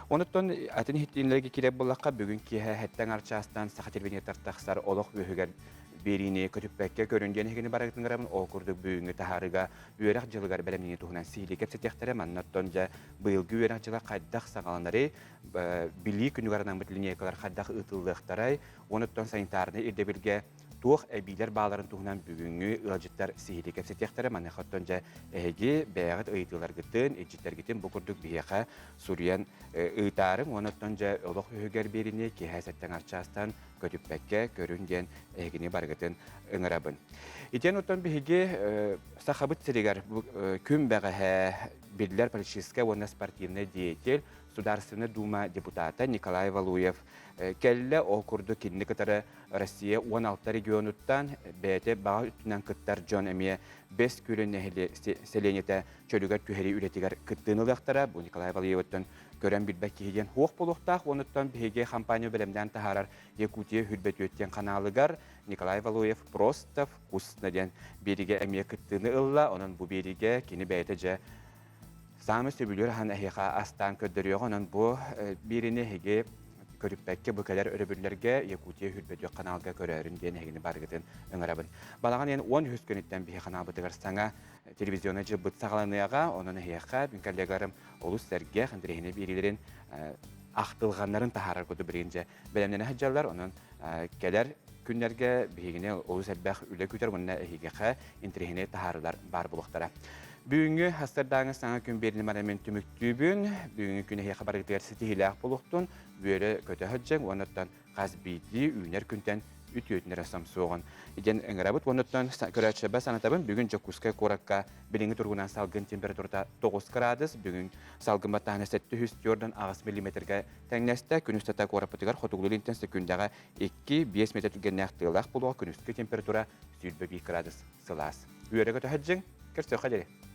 Онуттан атын иһитиннэргэ киирэр буоллахха, бүгүн киэһэ хэттэн арчаастан саха телевидениетар тахсар олох үөһүгэр биэриини көтүппэккэ көрүн диэн эһигини барыгытын ыҥырабын. Ол курдук бүгүҥҥү таһаарыыга үөрэх дьылыгар бэлэмнэнии туһунан сиһилии кэпсэтиэхтэрэ. Манна оттон дьэ быйылгы үөрэх дьыла хайдах саҕаланарый, билии күнүгэр анаммыт линейкалар хайдах ыытыллыахтарай, онуттан санитарнай ирдэбилгэ туох эбиилэр бааларын туһунан бүгүҥҥү ыалдьыттар сиһилии кэпсэтиэхтэрэ. Маныаха оттон дьэ эһиги бэйэҕит ыйытыыларгытын, илдьиттэргитин бу курдук биһиэхэ суруйан ыытаарыҥ. Уонна оттон дьэ олох үһүгэр биэриини киэһэ сэттэ аҥар чаастан көтүппэккэ көрүҥ диэн эһигини барыгытын ыҥырабын. Итиэн оттон биһиги Сахабыт сиригэр күн бэҕэһээ биллэр политическай уонна спортивнай деятель, Судаарыстыбаннай Дума депутата Николай Валуев кэллэ. Ол курдук кинини кытары Россия 16 регионуттан бэйэтэ баҕа өттүнэн кыттар дьон эмиэ Бэс Күөлүн сэлиэнньэтэ чөлүгэр түһэрии үлэтигэр кыттыыны ылыахтара. Бу Николай Валуевыттан көрөн билбэт киһи диэн суох буолуохтаах. Онуттан биһиги компания бэлэмнээн таһаарар Якутия Хүрбэтүөт диэн ханаалыгар Николай Валуев просто вкусно диэн биэриигэ эмиэ кыттыыны ылла. Онон бу биэриигэ кини бэйэтэ дьэ саамай сөбүлүүр аһын эһиэхэ астаан көрдөрүөҕэ. Онон бу биэриини эһиги көрүппэккэ бу кэлэр өрөбүллэргэ Якутия Хүрбэтүөх ханаалга көрөөрүн диэн эһигини барыгытын ыҥырабын. Балаҕан ыйын 13 күнүттэн биһи ханаалбытыгар саҥа телевизионнай дьылбыт саҕаланыаҕа. Онон эһиэхэ мин коллегаларым олус сэргэх, интэриэһинэй биэриилэрин ахтылҕаннарын таһаарар курдук билигин дьэ бэлэмнэнэ сылдьаллар. Онон кэлэр күннэргэ биһигини олус элбэх үлэ күүтэр уонна эһигиэхэ интэриэһинэй таһаарыылар баар буолуохтара. Бүгүҥҥү хастардааҥы саҥа күн биэрини бараммын түмүктүүбүн. Бүгүҥҥү күн эһиэхэ барыгытыгар ситиһиилээх буолуохтун, үөрэ көтө сылдьыҥ уонна хас биирдии үүнэр күнтэн үтүөтүн эрэ сомсуоҕун диэн ыҥырабыт. Уонуттан көрөөччүлэрбэр санатабын, бүгүн Дьокуускай куоракка билиҥҥи туругунан салгын температурата 9 кыраадыс, бүгүн салгын баттааһына 748 миллиметргэ тэҥнэстэ. Күн устата куораппытыгар хотугулуу-илинтэн сөкүүндэҕэ 2-5 метр түргэннээх тыалаах буолуоҕа, күнүскү температура 21 кыраадыс сылаас. Үөрэ-көтө сылдьыҥ, көрсүөххэ диэри.